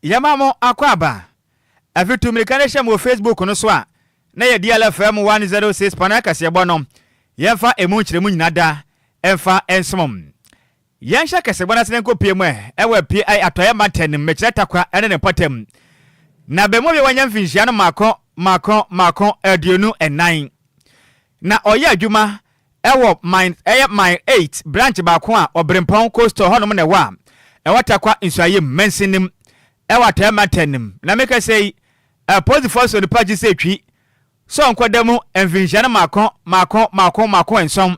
Yɛma mo akwaaba. Afi tu mmirika no hyɛ mo wɔ Facebook no so a, na yɛ DLFM 106 panel kaseɛbɔ no, yɛmfa emu nkyerɛmu nyina da mfa nsom. Yɛnhyɛ kaseɛbɔ no ase na nkɔpue mu ɛ, ɛwɔ Apue ai Atɔeɛ mantam no mu, mekyerɛ Tarkwa ne ne mpɔtam. Na bɛmu bi a wanya mfinhyia no mmaako mmaako mmaako 24. Na ɔyɛ adwuma ɛwɔ mine ɛyɛ mile 8 branch baako a Ɔbrempɔn coastal hɔnom na ɛwɔ a ɛwɔ Tarkwa Nsuayem mansin no mu ɛwɔ Atɔeɛ mantam no mu. Na mekasa yi, apolisifoɔ asɔ nipa gye sɛ twi sɛ ɔnkɔda mu mfinhyia no mmaako mmaako mmaako mmaako nson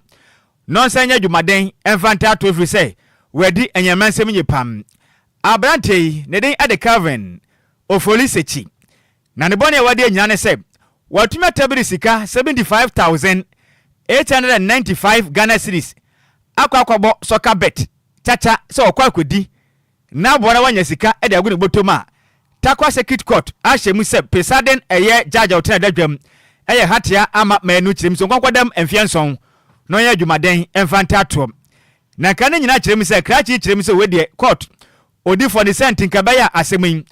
na ɔnsan nyɛ adwumaden mfa ntaatoɔ ɛfiri sɛ wadi anyamansɛm yie pam. Aberanteɛ yi, ne din de Kelvin Ofori Sekyi. Na ne bɔne a wadi anyina ne sɛ watumi atabiri sika 75,895 Ghana cedis akɔ akɔbɔ soccer bet kyakya sɛ ɔkɔ akɔdi na aboa na wanya sika de agu ne bɔtɔ mu a Tarkwa Circuit Court ahyɛ mu sɛ Pesaden ɛyɛ judge a ɔtena dadwam ɛyɛ hatea ama manu kyerɛ mu sɛ ɔnkɔnkɔdam mfeɛ nson na ɔnyɛ adwumaden mfa ntaatoɔ. Na nka ne nyinaa kyerɛ mu sɛ krakye yi kyerɛ mu sɛ wei deɛ court odifoɔ ne sɛ nti nka ɛbɛyɛ a asɛm yi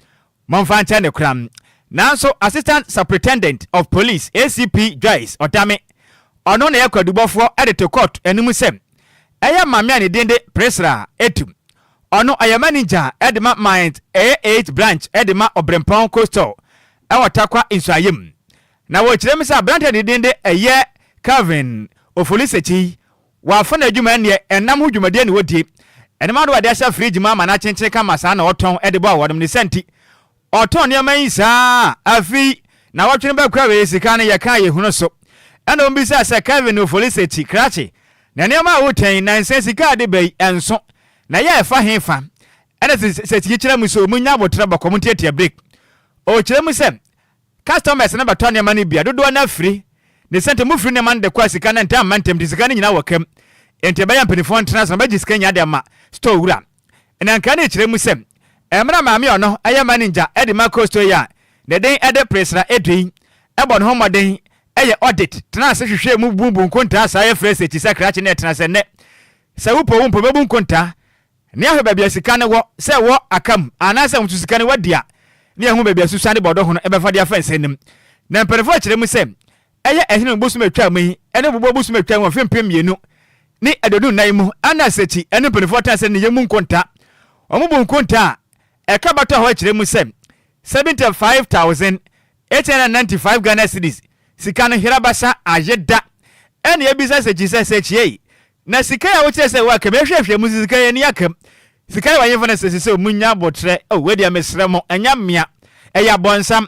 Momfa nkyɛ no koraa. Nanso Assistant Superintendent of Police, ACP Joyce Odame, ɔno na ɛyɛ kwadubɔfoɔ de to court anim sɛ ɛyɛ maame a ne din de Priscilla Etu. Ɔno ɔyɛ manager de ma Mines A8 branch de ma Obrempong Coastal wɔ Tarkwa Nsuayem. Na wɔkyerɛ mu sɛ aberante a ne din de ɛyɛ Calvin Ofori-Sekyi Wafa n'adwuma ɛnneɛ ɛnam ho dwumadie na ɔdie. Nneɛma ahodoɔ a wɔde ahyɛ fridge mu ama no akyenkyene kama saa na ɔtɔn de bɔ awɔnom. Ne saa nti, ɔtɔn nneɛma yi saa a, afei nnawɔtwe no bɛkɔ awieeɛ sika no yɛka a yɛhunu so. Ɛna wɔbisaa sɛ, Kevin Ofoliseti, krakye, na nneɛma a wotɔn yi, nnansa sika a ɛde ba yi, ɛnso, na ɛyɛ a ɛfa he fa? Ɛna Sɛkyigi kyerɛ mu sɛ wɔnnya aboterɛ bɔkɔ, wɔntiatia break. Ɔkyerɛ mu sɛ, Customers no bɛtɔ nneɛma no bi a, dodoɔ no ara firi. Ne sɛ nti mofiri nneɛma no de kɔ a sika no ntaa mma ntɛm nti sika no nyinaa wɔ kam. Enti ɛbɛyɛ a mpanimfoɔ ntena ase na wɔbɛgye sika nyinaa de ama store wura. Ɛna nkae no rekyerɛ mu sɛ, mmerɛ a maame a ɔno yɛ manager de ma Costo yi a ne din de Priscilla Edwin bɔ ne ho mmɔden yɛ audit tena ase hwehwɛɛ mu bubu nkontaa saa yɛfrɛ sɛ akyi sɛ krakye na ɛtena sɛ nnɛ sɛ wopɛ wo mpo bɛbu nkontaa Ne ahwɛ baabi a sika no wɔ, sɛ ɛwɔ aka mu anaasɛ nso sika no wadi a, ne yɛahu baabi a susuan ne bɔdɔ ho no bɛfa de afa nsɛn no mu. Na mpanyimfo akyerɛ mu sɛ ɛyɛ Ɛhene no bosom a etwaa mu yi ne Obubuo bosom a etwaa mu wɔ mfe 2024 mu ana Sekyi ne mpanyimfo ɔtaa sɛ ne yɛ mu nkonta. Wɔn bu nkonta a ɛka bɛtɔ hɔ kyerɛ mu sɛ 75,895 Ghana cedis sika no herabasa ayeda. Ɛna yɛbisa Sekyi sɛ, Sekyi ei, Na sika yi a wokyerɛ sɛ ɛwɔ aka mu, yɛhwɛhwɛ mu sɛ sika yi ani aka mu. Sika yi wɔ ahemfo no sɛ sɛ sɛ munya abotrɛ. Oh, wei deɛ mesrɛ mo, ɛnyɛ mmea. Ɛyɛ abɔnsam.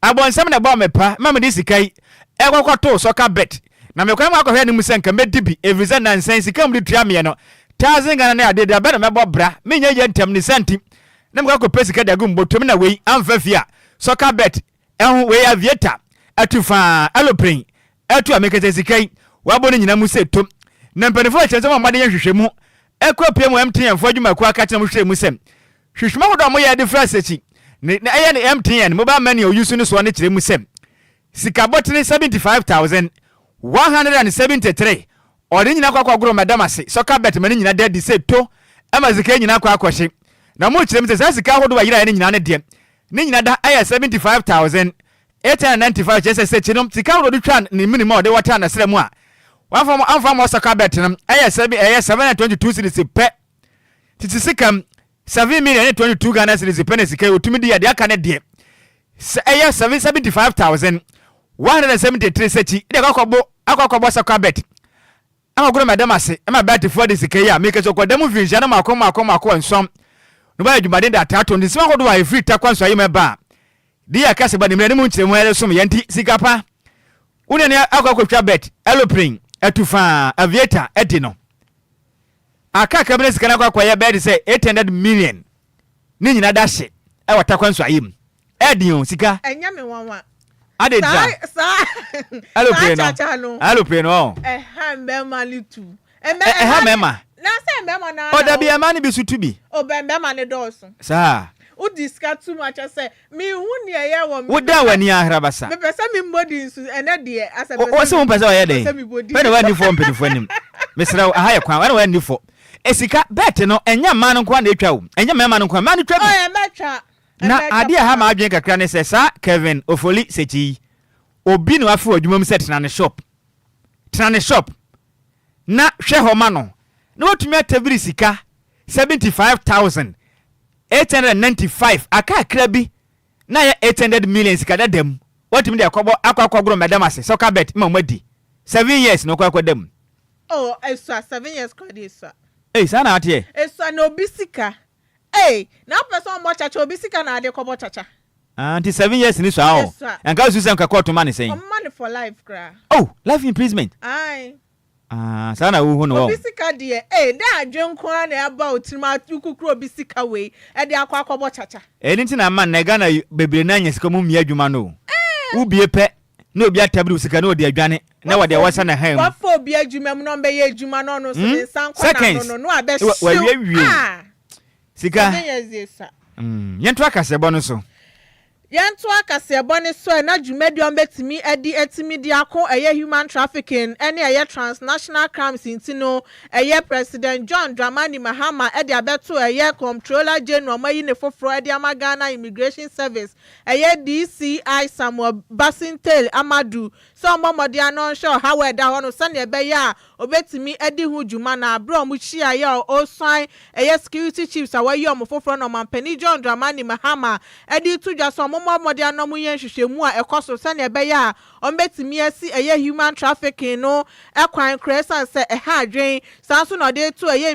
Abɔnsam na ɛbɔɔ me pa ma mede sika yi ɛkɔkɔtoo soccer bet. Na mekɔɛ mu akɔhwɛ anim sɛ nka mɛdi bi, ɛfiri sɛ nnansa yi sika a wɔde tua meɛ no, thousand Ghana ne adeɛ, da bɛn na mɛbɔ bra? Menyɛ yie ntɛm, ne saa nti na mekɔ akɔpɛ sika de agu me bɔtɔm na wei amfa fie a, soccer bet Ɛho wei aviator atu faa aeroplane atu a mekasa sika yi wabɔ ne nyina mu sɛ tom. Na mpaninfoɔ kyerɛ sɛ wɔn mmɔden yɛ nhwehwɛmu ɛkɔ apue mu MTN foɔ adwumakuo aka kyerɛ wɔn hwehwɛ mu sɛ hwehwɛmu ahodoɔ a wɔyɛ de frɛ asakyi ne na ɛyɛ ne MTN mobile money a ɔyusu no soɔ no kyerɛ mu sɛ sika bɔtene 75,173 Ɔde ne nyina kɔ akɔgoro madam ase, soccer bet ma ne nyina da adi sɛ to ma sika yi nyina kɔ akɔhye. Na ɔmo kyerɛ mu sɛ saa sika ahodoɔ a yeraeɛ no nyina no deɛ, ne nyina da yɛ 75,895 kyerɛ sɛ sɛkyi no sika ahodoɔ ɔde twaa ne mene mu a ɔde wɔtaa nasrɛ mu a wamfa amfa ammɔ soccer bet no yɛ sɛbi ɛyɛ 722 cedis pɛ. Tete sika mu 7 million ne 22 Ghana cedis pɛ na sika yi ɔtumi di a deɛ aka no deɛ sɛ ɛyɛ 775,173 sɛkyi de akɔ akɔbɔ akɔ akɔbɔ sakwa bet ama goro mɛdam ase ma bɛtefoɔ de sika yi a meka sɛ ɔkɔda mu mfirinhyia no mako mako mako nson no bɛyɛ adwumaden de ataato nti nsɛm ahodoɔ a ɛfiri takwa nso ayɛ mu ɛba a de yɛ kɛse ba ne mmerɛ ne mu nkyerɛmu ɛresom yɛn nti sika pa wo ne ne akɔ akɔtwa bet aeroplane atu faa aviator adi no Aka kakra bi na sika no akɔ akɔyɛ bɛyɛ te sɛ 800 million. Ne nyinaa da hye wɔ Tarkwa nsuaeɛ mu. Ɛyɛ den o, sika. Ɛnyɛ me nwanwa. Adɛn ntia? Saa, saa, Aeroplane saa no, kyakya no. aeroplane no, ɔɔ. Ɛha mmarima no tu. Ɛ, ɛha mmarima? Na sɛ mmarima no O, ara na dabi, mmaa no bi nso tu bi. O, bɛ mmarima no dɔɔso. Saa. Wodi sika too much sɛ menhu nea ɛyɛ wɔ me. Wodan w'ani ara basa. Mepɛ sɛ memmɔ din nso ɛnɛ deɛ asɛ mepɛ sɛ. Wose wompɛ sɛ ɔyɛ dɛn? Pɛ na woanni fɔ wɔ mpanyinfoɔ anim. Mesrɛ wo, aha yɛ kwan, ɛna woanni fɔ. Sika, bet no, ɛnyɛ mmaa no nko ara na ɛtwa o, ɛnyɛ mmarima no nko ara, mmaa no twa bi. Oh, mɛtwa. Na Ɛbɛyɛ adeɛ a ɛha papa. m'adwene kakra ne sɛ saa Kevin Ofoli Sekyi yi, obi na wafi wɔ adwuma mu sɛ tena ne shop, tena ne shop na hwɛ hɔ ma no na watumi ataviri sika 75,895 akakra bi na ayɛ 800 million sika dada mu, watumi de akɔbɔ akɔ akɔgoro madam ase soccer bet ma wɔn adi 7 years na ɔkɔ akɔda mu. Oh, esua 7 years kora de esua. Ei, saa na ateɛ. Esua na obi sika. Ei, na wopɛ sɛ ɔmmɔ kyakya, obi sika na ade kɔbɔ kyakya. Ah, nti 7 years ni so a ɔ Esua. nka osu sɛ nka kɔɔto ma ne sɛn? Ɔmma no for life koraa. Oh, life imprisonment. Ae. Ah, saa na wohu no Obi wɔ. sika deɛ, ee, dɛ adwe nko ara na ɛba o tirim akukuru obi sika wei ɛde akɔ akɔbɔ kyakya. Ɛno nti na ama nnɛ Ghana bebree na anya sika mu mmea adwuma no o. Wobie pɛ na obi atabiri wo sika na ɔde adwane na wɔde ɛwɔ sɛ na han mu. Wafa obi adwuma mu na ɔmbɛyɛ adwuma na ɔno nso ne nsa nkɔ n'ano Seconds. no no abɛhyew. Wawie wie o. Ah, Sika. 7 years deɛ esua. Yɛnto akasɛbɔ no so. Yɛnto akaseɛbɔ ne so ɛ na dwumadi a wɔbɛtumi de atumi de ako ɛyɛ human trafficking ɛne ɛyɛ transnational crimes nti no, ɛyɛ President John Dramani Mahama ɛde abɛto ɛyɛ Comptroller General ɔmo ayi ne foforɔ ɛde ama Ghana Immigration Service, ɛyɛ DCI Samuel Basintale Amadu, sɛ ɔmmɔ mmɔden ano nhwɛ ɔhaw a ɛda hɔ no sɛnea ɛbɛyɛ a obetumi adi ho dwuma. Na abere a ɔmo hyiaeɛ a ɔresan ɛyɛ security chiefs a wɔayi ɔmo foforɔ na ɔmampanin John Dramani Mahama ɛde to dwa sɛ ɔmo mmɔ mmɔden ano ɔmo yɛ nhwehwɛmu a ɛkɔ so sɛnea ɛbɛyɛ a ɔmo bɛtumi asi ɛyɛ human trafficking no ɛkwan koraa, ɛsiane sɛ ɛha adwen. Saa nso na ɔde to ɛyɛ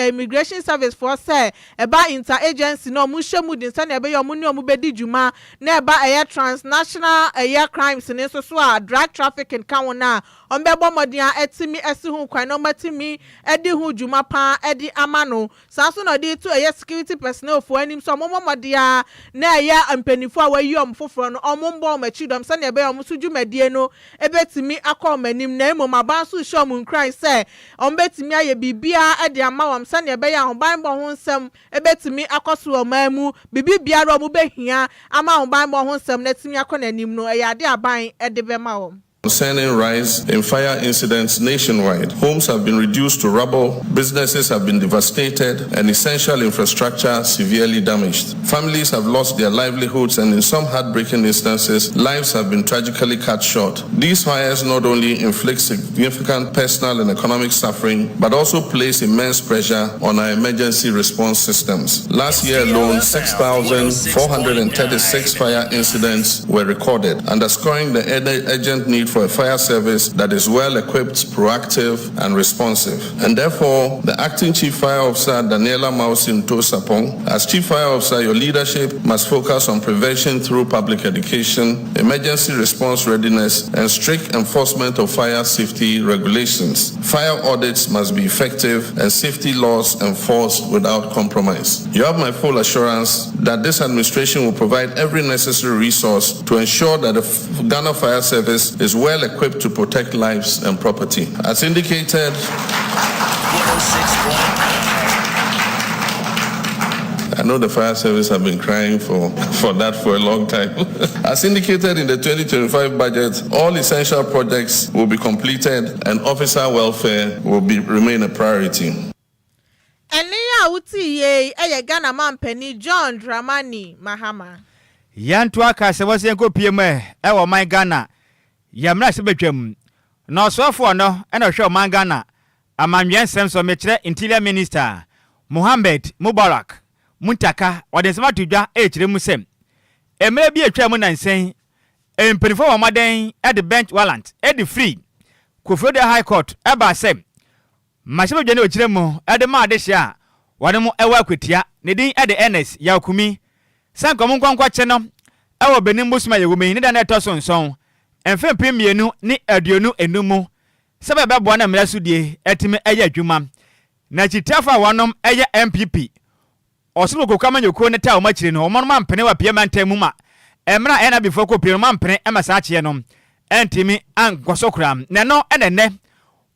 immigration service foɔ sɛ ɛba inter agency na ɔmo hyɛ mu den sɛnea ɛbɛyɛ ɔmo ne ɔmo bɛdi dwuma, na ɛba ɛyɛ transnational ɛyɛ crimes ne nso so a drug trafficking ka ho na ɔmo bɛbɔ mmɔden a ɛtumi ɛsi ho kwan na ɔmo atumi ɛdi ho dwuma paa ɛde ama no. Saa nso na ɔde to ɛyɛ security personnel foɔ anim sɛ ɔmo mmɔ mmɔden a na ɛyɛ mpanimfoɔ a wɔayi ɔmo foforɔ no, ɔmo mbɔ ɔmo akyi dɔm sɛnea ɛbɛyɛ ɔmo nso dwumadie no ɛbɛtumi akɔ ɔmo anim. Na mmom aban nso hyɛ ɔmo nkuran sɛ ɔmo bɛtumi ayɛ biribiara ɛde ama wɔn sɛnea ɛbɛyɛ ahobanbɔ ho nsɛm ɛbɛtumi akɔ so wɔ ɔman mu. Biribi biara a ɔmo bɛhia ama ahobanbɔ ho nsɛm no atumi akɔ n'anim no, ɛyɛ ade aban ɛde bɛma wɔn. Concerning rise in fire incidents nationwide. Homes have been reduced to rubble, businesses have been devastated, and essential infrastructure severely damaged. Families have lost their livelihoods, and in some heartbreaking instances, lives have been tragically cut short. These fires not only inflict significant personal and economic suffering, but also place immense pressure on our emergency response systems. Last year alone, 6,436 fire incidents were recorded, underscoring the urgent need for a fire service that is well equipped, proactive, and responsive. And therefore, the acting chief fire officer, Daniela Mausin Tosapong, as chief fire officer, your leadership must focus on prevention through public education, emergency response readiness, and strict enforcement of fire safety regulations. Fire audits must be effective and safety laws enforced without compromise. You have my full assurance that this administration will provide every necessary resource to ensure that the Ghana Fire Service is well equipped to protect lives and property. As indicated, 106.9. I know the fire service have been crying for that for a long time. As indicated in the 2025 budget, all essential projects will be completed and officer welfare will remain a priority. Ɛne a wote yie ɛyɛ Ghana mampanin John Dramani Mahama. Yɛnto aka sɛ wɔsɛ yɛnkɔ mu ɛ ɛwɔ ɔman Ghana yɛmmra sɛ bɛtwam na ɔsoafoɔ no ɛna ɔhwɛ ɔman Ghana amannwea nsɛm so, mekyerɛ Interior Minister Mohammed Mubarak Muntaka, ɔde nsɛm ato dwa ɛrekyerɛ mu sɛ mmerɛ bi atwa mu nansɛn mpanimfoɔ wɔ mmɔden ɛde bench warrant ɛde firi Koforidua High Court ɛbaa sɛ mmarahyɛbadwa ne ɔkyerɛ mu ɛde ma adehyeɛ a wɔne mo ɛwɔ akwatia ne din ɛde Ernest Yaw Kumi sɛ nkɔmo nkɔnkɔkye no ɛwɔ Benin bosom a yɛwɔ mu yi ne da no ɛtɔ so 7, mfe 2025 mu, sɛ bɛbɛboa no mmerɛ so die ɛtumi ɛyɛ adwuma. Na akyitiafo a wɔnom ɛyɛ NPP ɔsoro koko amanyɔkuo ne ta wɔn akyire no, wɔn ampene wɔ pie mantam mu ma mmerɛ a ɛna bifoɔ kɔ pie no, ampene ɛma saa akyeɛ no ɛntumi ankɔ so koraa. Na ɛno ɛna ɛnɛ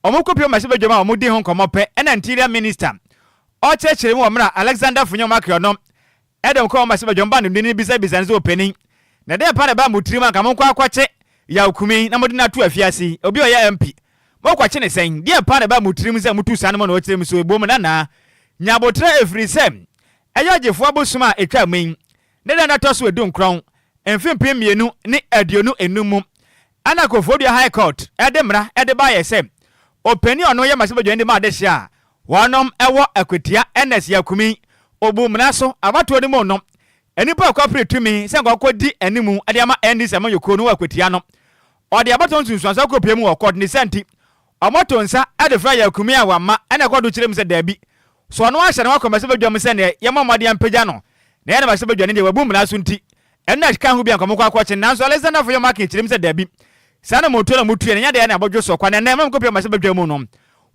wɔn kɔ pie wɔn ahyɛ a wɔn di ho nkɔmmɔ pɛ, ɛna Interior Minister ɔkyerɛkyerɛ mu wɔ mmerɛ Alexander Afenyo Markin no ɛdɛm kɔ wɔn ahyɛ badwam ba no ne bisabisa no sɛ, ɔpanin, na dɛn pa na ɛba mo tirim anka mo nkɔ akɔkye Yaw Kumi na mode no ato afiase? Obi a ɔyɛ MP, mokɔkye ne sɛn? Deɛ pa na ɛba mo tirim sɛ motu saa no mu? Na ɔkyerɛ mu so ɛbom nanaa nyabotrɛ, ɛfiri sɛ ɛyɛ ɔgyefoɔ abosom a ɛtwa mu yi. Ne da a ɛtɔ so edunkron, mfe 2025 mu, ɛna Koforidua High Court de mmara de baeɛ sɛ ɔpanin a ɔno yɛ mmarahyɛbadwani de ma adehye a wɔnom wɔ Akwatia Ernest Yakumi ɔbuu mmara so abatoɔ no mu no nnipa a wɔkɔpere tumi sɛ nka wɔkɔdi animu de ama NDC amanyɔkuo no wɔ Akwatia no ɔde abatoɔ nsunsuansoɔ akɔpue mu wɔ court ne saa nti wɔto nsa de frɛ Yakumi a wamma ɛna ɛkɔdo kyerɛ mu sɛ daabi So ɔno ahyɛ ne ho akɔ mmarahyɛbadwam sɛ neɛ yɛmmɔ mmɔden ampagya no na yɛyɛ no mmarahyɛbadwani deɛ wabu mmara so nti ɛno na ɛka ho bi a nka wɔkɔ akɔkye no nanso Alexander Foyom Markin kyerɛ mu sɛ dabi saa na motuo na motuo no ɛnyɛ adeɛ na abɔdwo soɔ kwa na ɛnnɛ mmerɛ mekɔpue mmarahyɛbadwam mu no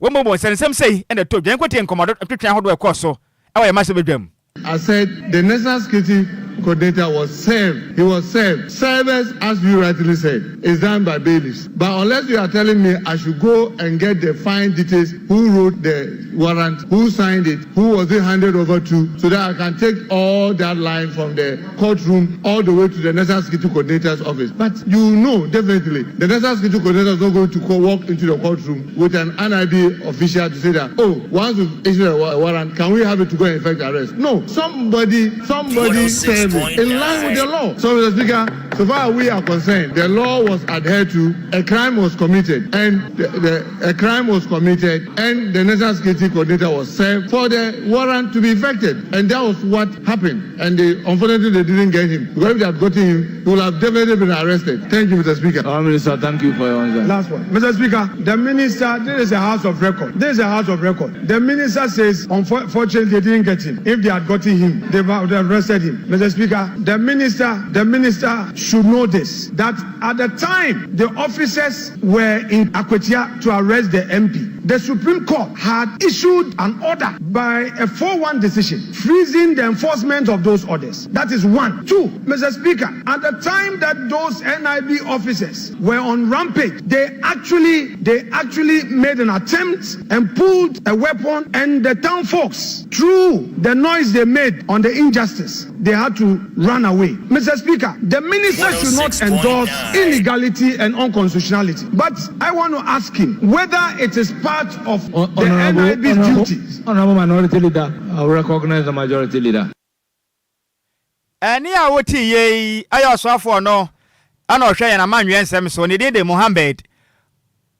wɔmmɔbɔ nsɛnsɛm sei na ɛtɔ dwa yɛnkɔtie nkɔmmɔdo ntwetwe ahodoɔ a ɛkɔɔ so wɔ yɛn mmarahyɛbadwam. I said the National Security Coordinator was served, he was served. Service, as you rightly said, is done by bailiffs. But unless you are telling me I should go and get the fine details, who wrote the warrant, who signed it, who was it handed over to, so that I can take all that line from the courtroom all the way to the National Security Coordinator's office. But you know definitely the National Security Coordinator is not going to walk into the courtroom with an NIB official to say that, oh, once we've issued a warrant, can we have it to go and effect arrest? No, somebody, somebody served it in line with the law. So, Mr. Speaker, so far as we are concerned, the law was adhered to, a crime was committed, and the, the, a crime was committed, and the National Security Coordinator was served for the warrant to be effected. And that was what happened. And they, unfortunately, they didn't get him. Because if they had gotten him, he would have definitely been arrested. Thank you, Mr. Speaker. Our Minister, thank you for your answer. Last one. Mr. Speaker, the minister, this is a house of record. This is a house of record. The minister says, unfortunately, they didn't get him. If they had gotten him, they would have arrested him. Mr. Speaker, the minister, the minister should know this, that at the time the officers were in Akwatia to arrest the MP, the Supreme Court had issued an order by a 4-1 decision, freezing the enforcement of those orders. That is one. Two, Mr. Speaker, at the time that those NIB officers were on rampage, they actually, they actually made an attempt and pulled a weapon, and the town folks, through the noise they made on the injustice, they had to run away. Mr. Speaker, the minister should not endorse illegality and unconstitutionality. But I want to ask him whether it is part of the NIB's duties. Honorable Minority Leader, I will recognize the Majority Leader. Ɛnne a wotee yei yɛ ɔsoafoɔ no na ɔhwɛ yɛn amannwoeɛ nsɛm so, ne din de Mohammed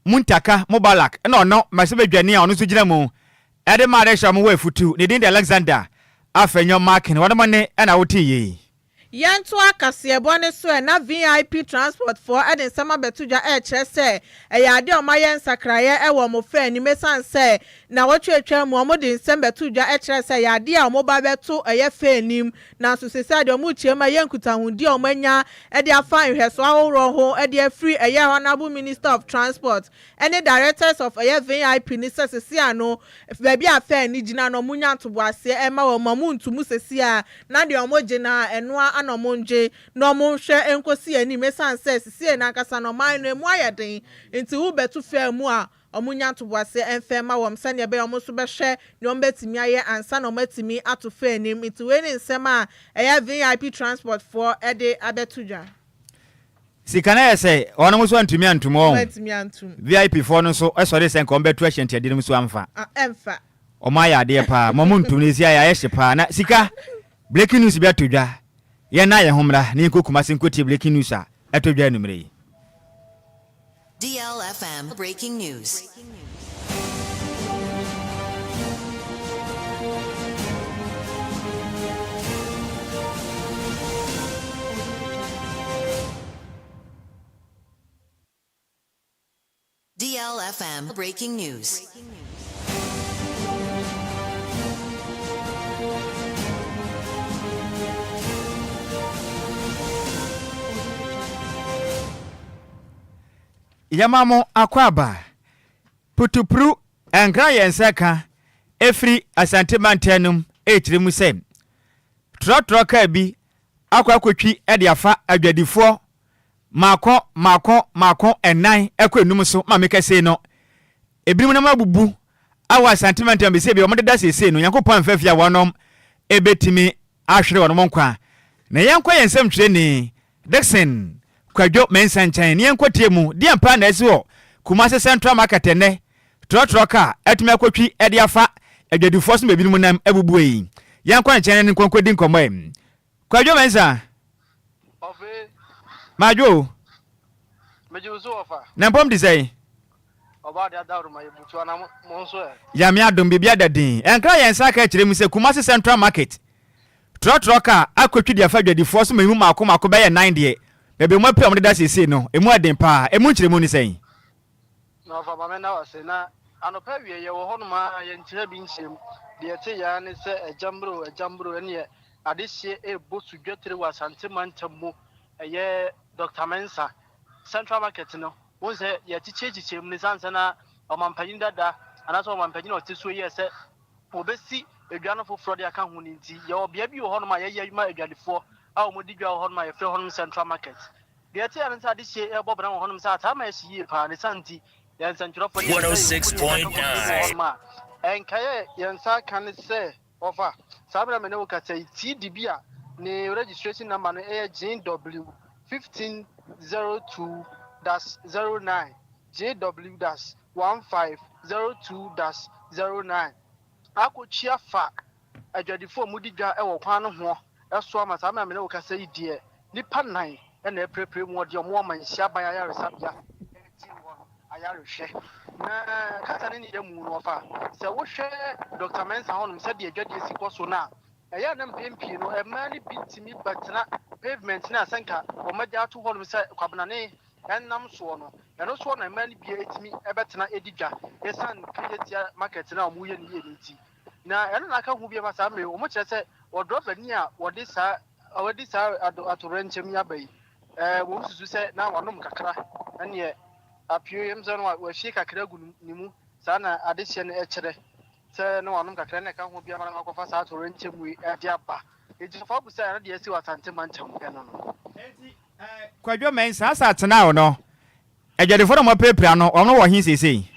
Muntaka Mubalak, na ɔno mmarahyɛbadwani a ɔno nso gyina mu de ma adehyɛ wɔn wɔ afutu, ne din de Alexander Afenyo Markin, wɔnom nne na wotee yei. Yɛntoa kaseɛbɔ no so ɛ, na VIP Transport foɔ de nsɛm abɛto dwa ɛrekyerɛ sɛ ɛyɛ adeɛ a wɔayɛ nsakraeɛ wɔ wɔn fɛ anim ɛsiane sɛ nnawɔtwe a atwa mu wɔde nsɛm bɛtoo dwa kyerɛɛ sɛ ɛyɛ adeɛ a wɔba abɛto ɛyɛ fɛ anim nanso seesei deɛ wɔrekyerɛ mu ɛyɛ nkutahodie a wɔanya de afa nhwɛsoɔ ahoroɔ ho de afiri ɛyɛ Honourable Minister of Transport ne Directors of ɛyɛ VIP no sɛ seesei ano baabi a fɛ no gyina no wɔnya ntoboaseɛ ma wɔn ma wɔntu mu seesei a na deɛ wɔgye no ara ɛno ara na wɔngye na wɔnhwɛ nkɔsi anim ɛsiane sɛ seesei no ankasa no ɔman no ɛmu ayɛ den nti wobɛto fɛ mu a wɔnya ntoboaseɛ mfɛ mma wɔn sɛdeɛ ɛbɛyɛ wɔn nso bɛhwɛ deɛ wɔbɛtumi ayɛ ansa na wɔatumi ato fɛ anim nti wei ne nsɛm a ɛyɛ VIP transport foɔ de abɛto dwa. Sika no ayɛ sɛ wɔnom nso antumi antum wɔn. Wɔantumi antum. VIP foɔ no nso sɔre sɛ nka wɔn bɛto ahyɛ nti ɛdenom nso amfa. Ɛmfa. Wɔn ayɛ adeɛ paa ma wɔn ntum no ɛsi ayɛ ayɛ hye paa na sika breaking news bi ato dwa yɛn na yɛn ho mmra na yɛnkɔ Kumasi nkɔtie breaking news a ɛtɔ dwa anumere yi. DLFM Breaking News. DLFM Breaking News. Yɛma mo akwaaba. Putupru nkra yɛn nsa ka ɛfiri Asante mantam no mu rekyerɛ mu sɛ trɔtrɔ kaa bi akɔ akɔtwi de afa adwadifoɔ mmaako mmaako mmaako nnan kɔ enum so ma meka sei no ebinom nam abubu awɔ Asante mantam bɛsɛ bi wɔn deda seesei no Nyankopɔn amfa fie a wɔnom ɛbɛtumi ahwere wɔnom nkwa na yɛnkɔ yɛn nsɛmtwerɛni Dickson Kwadwo Mensah nkyɛn na yɛnkɔtie mu deɛn paa na asi wɔ Kumasi Central Market ɛnnɛ trɔtrɔ kaa atumi akɔtwi de afa adwadifoɔ so ma ebinom nam abubuo yi. Yɛnkɔ ne nkyɛn ne no nkɔnkɔdi nkɔmmɔ ɛ. Kwadwo Mensah. Ɔfe. Madwo o. Megye wo so wɔfa. Na mpɔm te sɛn? Ɔbaa de adaworo ma yɛbutu ana mo nso ɛ? Nyame adom biribi ada din. Ɛnkra yɛn nsa aka akyerɛ mu sɛ Kumasi Central Market trɔtrɔ kaa akɔtwi de afa adwadifoɔ so ma emu mmaako mmaako bɛyɛ nnan deɛ, baabi a wɔapue a wɔdeda seesei no, emu ɛden paa. Emu nkyerɛmu ne sɛn? Na ɔfa ma me nna wo ase. Na anɔpa awiei yɛwɔ hɔnom ara yɛnkyerɛ bi nhyiam. Deɛ yɛte yɛ ara ne sɛ agya mmra o, agya mmra o, ɛnneɛ adehyeɛ rebɔ su dwatire wɔ Asante mantam mu. Ɛyɛ Doctor Mensah Central Market no, wohu sɛ yɛakyekyɛkyekyɛ mu no, ɛsiane sɛ na ɔmampanyin dada anaasɛ ɔmampanyin a ɔte soɔ yi yɛɛ sɛ wɔbɛsi edwa no foforɔ de aka ho no nti, yɛwɔ bea bi wɔ hɔnom a yɛyɛ ma adwadifoɔ a wɔdi dwa wɔ hɔnom a yɛfrɛ hɔnom Central Market. Deɛ ɛte ara ne sɛ adehyeɛ rebɔ bena wɔ hɔnom sɛ ataa ma ɛhye yie paa, ne saa nti yɛn nsɛntwerɛfoɔ de yɛn nsa yɛ mfoni a yɛaka kɔpie mu wɔ hɔnom a ɛnkaeɛ a yɛn nsa aka ne sɛ Ɔfa, saa bere a me ne wo kasa yi, TD bi a ne registration number no yɛ JW 1502-09, JW dash 1502 dash 09, akɔtua fa adwadifo a wɔdi dwa wɔ kwan no ho so ama saa bere a me ne wo kasa yi deɛ, nnipa nnan na apirapira mu, wɔde wɔn ama Nhyiaban Ayaresabea regye wɔn ayarehwɛ. Na kasa ne ne da mu no ɔfa. Sɛ wohwɛ Dɔkta Mensah hɔnom sɛdeɛ adwadie si kɔ so no a, ɛyɛ a na mpɛn pii no mmaa no bi tumi bɛtena pavement no a sɛ nka wɔagya ato hɔnom sɛ kwabenane nam soɔ no, ɛno soɔ na mmaa no bi tumi bɛtena di dwa ɛsiane Kejetia market no a wɔyɛ no yie no nti. Na ɛno na aka ho bi ama saa mmerɛ yi wɔkyerɛ sɛ ɔdrɔbani a wɔde saa wɔde saa atoyerɛnkyɛm yi aba yi, ɛɛ wɔsusu sɛ na wanom kakra ɛneɛ Apio yam sɛ no wahwie kakra agu ne mu, saa na adehyeɛ no kyerɛ, sɛ na wanom kakra na ɛka ho biara na wakɔfa saa atoyerɛnkyɛm wei de aba. Enti ɔfa bu sɛ ɛno deɛ asi wɔ Asante mantam ɛno no. Enti Kwadwo Mensah, saa Atenaw no, adwadifoɔ no a wɔapirapira no, wɔn wɔ he seesei?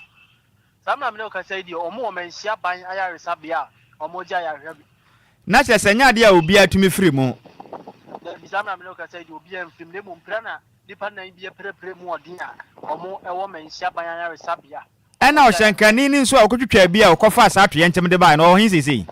Saa mmerɛ a me ne wo kasa yi deɛ, wɔn wɔ Manhyia Ban Ayaresabea a wɔregye ayarehwɛ. Na kyerɛ sɛ ɛnyɛ adeɛ a obiara tumi firi mu. Dabi, saa mmerɛ a me ne wo kasa yi deɛ, obiara mfiri mu, na mmom pira na Nnipa nnan bi apirapira mu ɔden a wɔwɔ Manhyia Ban Ayaresabea. Ɛnna ɔhyɛnkani no nso a ɔkotwitwaa bi a ɔkɔfaa saa atoyerɛnkyɛm de bae no, ɔwɔ he seesei?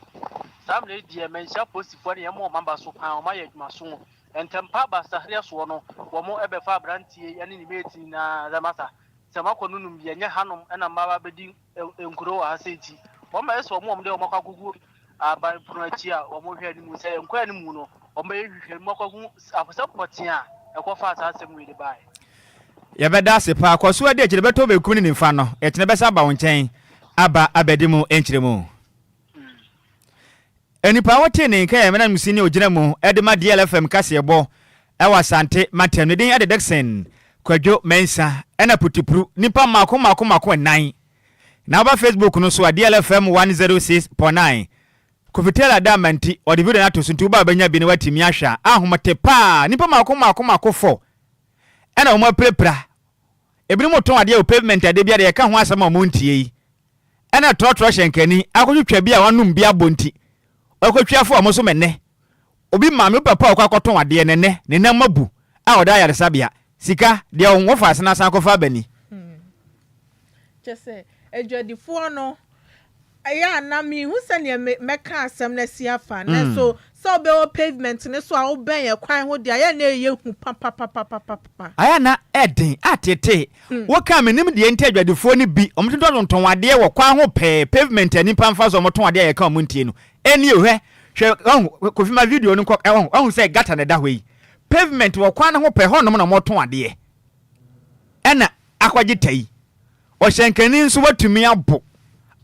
Saa mmerɛ yi deɛ, Manhyia apolisifoɔ ne yɛn wɔn aba so paa, wɔayɛ adwumaso. Ntɛmpa aba sahreɛ soɔ no, wɔbɛfaa aberanteɛ yi ne ne mate nyinaa sɛ, Masa, sɛ moakɔ no nom bi, ɛnyɛ hanom na mmaa bɛdi nkuro wɔ ha sei nti, wɔn ayɛ sɛ wɔn a wɔde wɔn akɔ akɔgu aban pono akyi a wɔhwɛ anim sɛ nkɔ anim no, wɔbɛyɛ nhwehwɛmu akɔhu asɛm pɔtee a ɛkɔfaa saa asɛm wei de baeɛ. Yɛbɛda ase paa. Kɔ so adi akyire bɛtɔ benkum ne nimfa no. Ɛkyena bɛsan aba wo nkyɛn aba abɛdi mu nkyerɛmu. Nnipa a wotee ne nka yɛ Menanmusini a ogyina mu de ma DLFM kaseɛbɔ wɔ Asante mantam. Ne din de Dickson Kwadwo Mensah ɛna Putupru nnipa mmaako mmaako mmaako nnan. Na woba Facebook no so a DLFM 106.9 Kofi Taylor da ama nti ɔde video no ato so nti woba a wobɛnya bi na woatumi ahwɛ a ahomete paa. Nnipa mmaako mmaako mmaako fɔ ɛna wɔn apirapira. Ebinom retɔn adeɛ wɔ pavement a da biara yɛka ho asɛm a wɔntie yi. Ɛna trɔtrɔ hyɛnkani akɔtwitwa bi a wanom bi abɔ nti, ɔkɔtwi afo a wɔn so mɛnɛ. Obi maame, obi papa a ɔkɔ akɔtɔn adeɛ no ɛnɛ, ne nam abu a ɔda ayaresabea. Sika, deɛ ɔho fa ase no asan akɔfa aba ni. Kyerɛ sɛ, adwadifoɔ no, ɛyɛ a na menhu sɛdeɛ me, mɛka asɛm no asi afa. Nanso, sɛ wobɛwɔ pavement no so a wobɛn ɛkwan ho deɛ, ayɛ a na ɛyɛ hu papapapapapa. Ayɛ a na ɛden, ateetee. Woka a mennim deɛ nti adwadifoɔ no bi, wɔtontɔn adeɛ wɔ kwan ho pɛɛ, pavement a nnipa mfa so a wɔtɔn adeɛ a yɛka wɔn ntie no. Ɛnnie o, hwɛ, hwɛ, wahu, Kofi ma video no nkɔ, wahu, wahu sɛ gutter na ɛda hɔ yi. Pavement wɔ kwan no ho pɛɛ, hɔnom na wɔtɔn adeɛ. Ɛna akɔgye ta yi. Ɔhyɛnkani nso watumi abo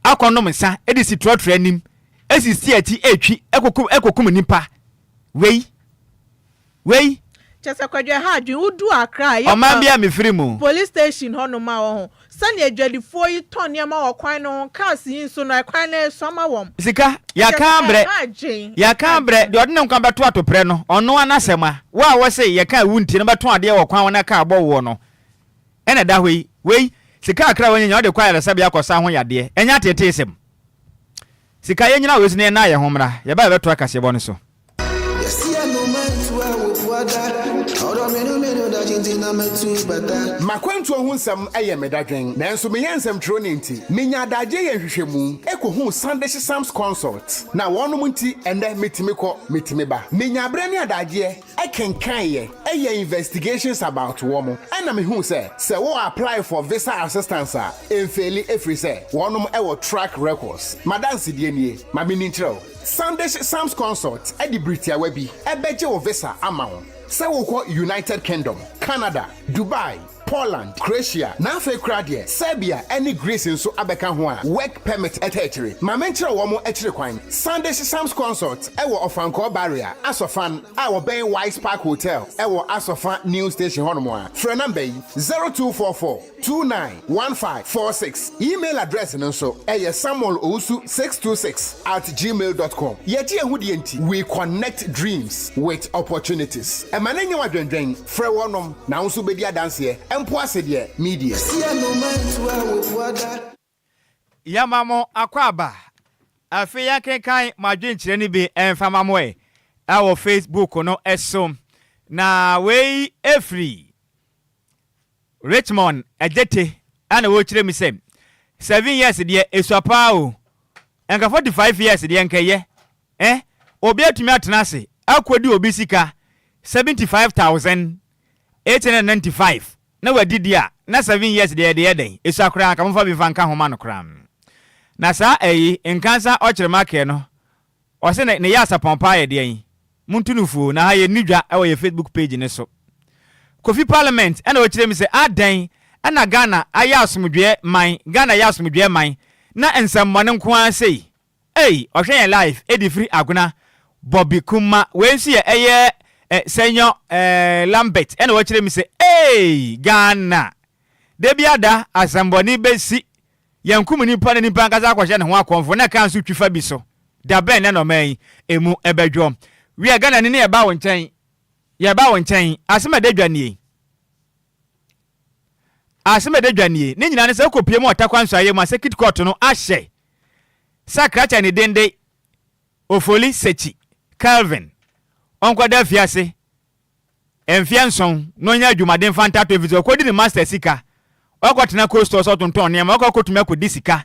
akɔnom nsa de si trɔtrɔ anim, si steer akyi retwi kɔkum kɔkum nnipa. Wei, wei. Kyerɛ sɛ Kwadwo ɛha adwene, wodu Accra a, Ɔman yɛkɔ bi a mefiri mu. police station hɔnom a wɔho sɛnea adwadifoɔ yi tɔn nneɛma wɔ kwan no ho, cars yi nso no ɛkwan no resua ma wɔn. Sika, Kyerɛ yɛaka sɛ abrɛ, ɛha adwene, yɛaka ɛha abrɛ, adwene. deɛ ɔde ne nkwa bɛto atoprɛ no, ɔno ara n'asɛm a, wo a wose yɛka a wontie no bɛtɔn adeɛ wɔ kwan ho na kaa bɔ woɔ no, Ɛna ɛda hɔ yi, wei, sika kakra a wanya nyinaa ɔde kɔ ayaresabea kɔsa ho yadeɛ. Ɛnyɛ ateeteesɛm. Sika, yɛnnyina wei so na yɛnna yɛn ho mmra. Yɛba a yɛbɛtoa kaseɛbɔ no so. M'akwantuo ho nsɛm yɛ me dadwen, nanso meyɛ nsɛmtwerɛni nti, menya adagyeɛ yɛ nhwehwɛmu kɔhuu Sandish Sams Consult, na wɔnom nti ɛnnɛ metumi kɔ, metumi ba. Menya berɛ ne adagyeɛ kenkaneeɛ, yɛɛ investigations about wɔn, ɛna mehuu sɛ, sɛ wo apply for visa assistance a, ɛmfeeli ɛfiri sɛ wɔnom wɔ track records. M'adansedie nie, ma menni nkyerɛ wo. Sandish Sams Consult de bere tiawa bi bɛgye wo visa ama wo sɛ wokɔ United Kingdom, Canada, Dubai, Poland, Croatia, na afei koraa deɛ Serbia ne Greece nso abɛka ho a work permit ta akyire. Ma menkyerɛ wɔn akyiri kwan. Sandish Sams Consult wɔ Ɔfankɔɔ Barrier, Asɔfan, a wɔbɛn Wise Park Hotel wɔ Asɔfa New Station hɔnom a. Frɛ namba yi, 0244 291546. Email address no nso ɛyɛ samuelowusu626@gmail dot com. Yɛgye yɛn ho die nti, we connect dreams with opportunities. Ɛma no nyɛ wo adwendwen, frɛ wɔnom na wo nso wobɛdi adanseɛ, mpo ase deɛ, media. Yɛma mo akwaaba. Afei yɛnkenkan mo adwenkyerɛ no bi mfa ma mo ɛ wɔ Facebook no so. Na wei firi Richmond Adjetey a na wɔrekyerɛ mu sɛ 7 years deɛ esua paa o, nka 45 years deɛ nka ɛyɛ eh, obi atumi atena ase akɔdi obi sika 75,895 na wadi di a na 7 years deɛ yɛde yɛ dɛn, esua koraa nka momfa bi mfa nka ho ma no koraa. Na saa ɛyi Nkansa Ɔkyerɛmakɛ no Ɔse ne ne yɛ asapɔn paa yɛ deɛn? Monto no fuo na ha yɛ nni dwa wɔ yɛ Facebook page no so. Kofi Parliament ɛna ɔkyerɛ mu sɛ adɛn ɛna Ghana ayɛ asomdwoeɛ man Ghana yɛ asomdwoeɛ man na nsɛmmɔne nko ara sei ei ɔhwɛ yɛn live ɛdi firi Agona Bobby Kuma wei nso yɛ ɛyɛ eh, Senyo eh, Lambert ɛna ɔkyerɛ mu sɛ ei Ghana da bi ada asɛmmɔne bɛsi Yɛnkum nnipa na nipa ankasa akɔhyɛ ne ho akɔmfo na kaa nso twi fa bi so. Da bɛn na na ɔman yi emu bɛdwo? Wiɛ, Ghanani ne yɛba wo nkyɛn, yɛba wo nkyɛn, asɛm a ɛda dwa nie. Asɛm a ɛda dwa nie. Ne nyinaa ne sɛ wokɔpie mu ɔtakwa nsuaeɛ mu a circuit court no ahyɛ sɛ Krakyɛ ne dende Ofoli Sekyi Kelvin ɔnkɔda afiase mfeɛ nson na ɔnya adwumaden fa ntato efisɛ ɔkɔdi ne master sika, ɔkɔtena cold store sɛ ɔtontɔn nneɛma, ɔkɔ akɔtumi akɔdi sika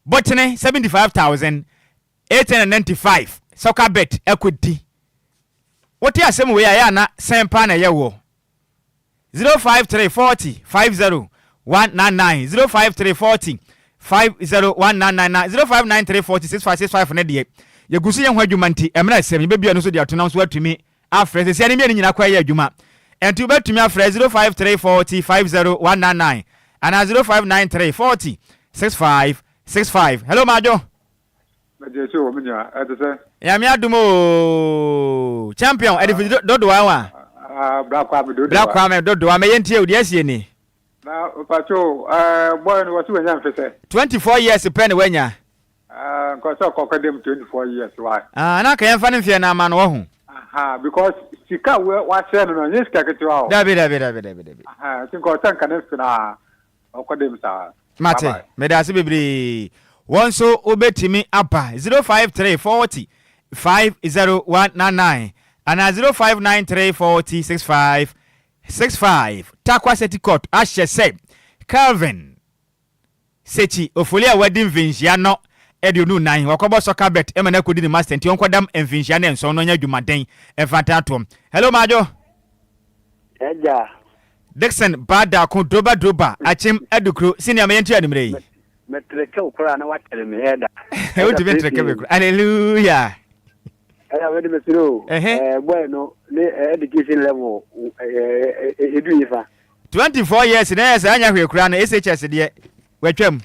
botene 75,895 soccer bet akɔdi. Wote asɛm wei a ɛyɛ ana sɛn paa na ɛyɛ woɔ? 053 40 50 199 053 40 50 199 na 0593 40 6565 no deɛ yɛgu so yɛ ho adwuma nti ɛmmerɛ asɛm yɛbɛbia no nso de ato na nso atumi afrɛ sɛsia ne mmienu nyina kɔ ɛyɛ adwuma ɛnti wobɛtumi afrɛ 053 40 50 199 anaa 0593 40 6565 hello Madwo. Mɛgye so wɔ me nua, ɛte sɛ. Nyame adom oo. Champion, ɛde fi dodowa wa. Ah, Bra Kwame dodowa. Bra Kwame dodowa, mɛyɛ ntie o, deɛ asie ni. Na mpacho, eh, boy no wɔsi wanya mfe sɛ. 24 years pɛ na wanya. Ah, nka sɛ ɔkɔkɔ dem 24 years why. Ah, na nka yɛmfa ne mfeɛ no ama no wahu. Aha, because sika wahyɛ no no, ɛnyɛ sika ketewa o. Dabi, dabi, dabi, dabi, dabi. Aha, nti nka ɔsɛ nka ne mfe no a. Ɔkɔ dɛm saa. Mate, Bye bye. meda ase bebree. Wɔn nso wobɛtumi aba 053 40 50199 anaa 0593 40 65 65. Tarkwa City Court ahyɛ sɛ Kelvin Sekyi Ofoli a wadi mfinhyia no 24, wakɔbɔ soccer bet ma no akɔdi ne master nti ɔnkɔdam mfinhyia no nson na ɔnyɛ adwumaden mfa ntaatoɔ. Hello Madwo. Agya. Dickson ba daako droba droba akyem adukuro senior me yɛntu anumere yi. Me treke wo koraa na wakyere me ɛda. Wotumi ntreke me koraa hallelujah. Ɛyà wɛde me sere o. Ɛɛ boy no ne education level edu yi fa. 24 years na ɛyɛ sɛ anya hwee koraa no SHS deɛ watwam.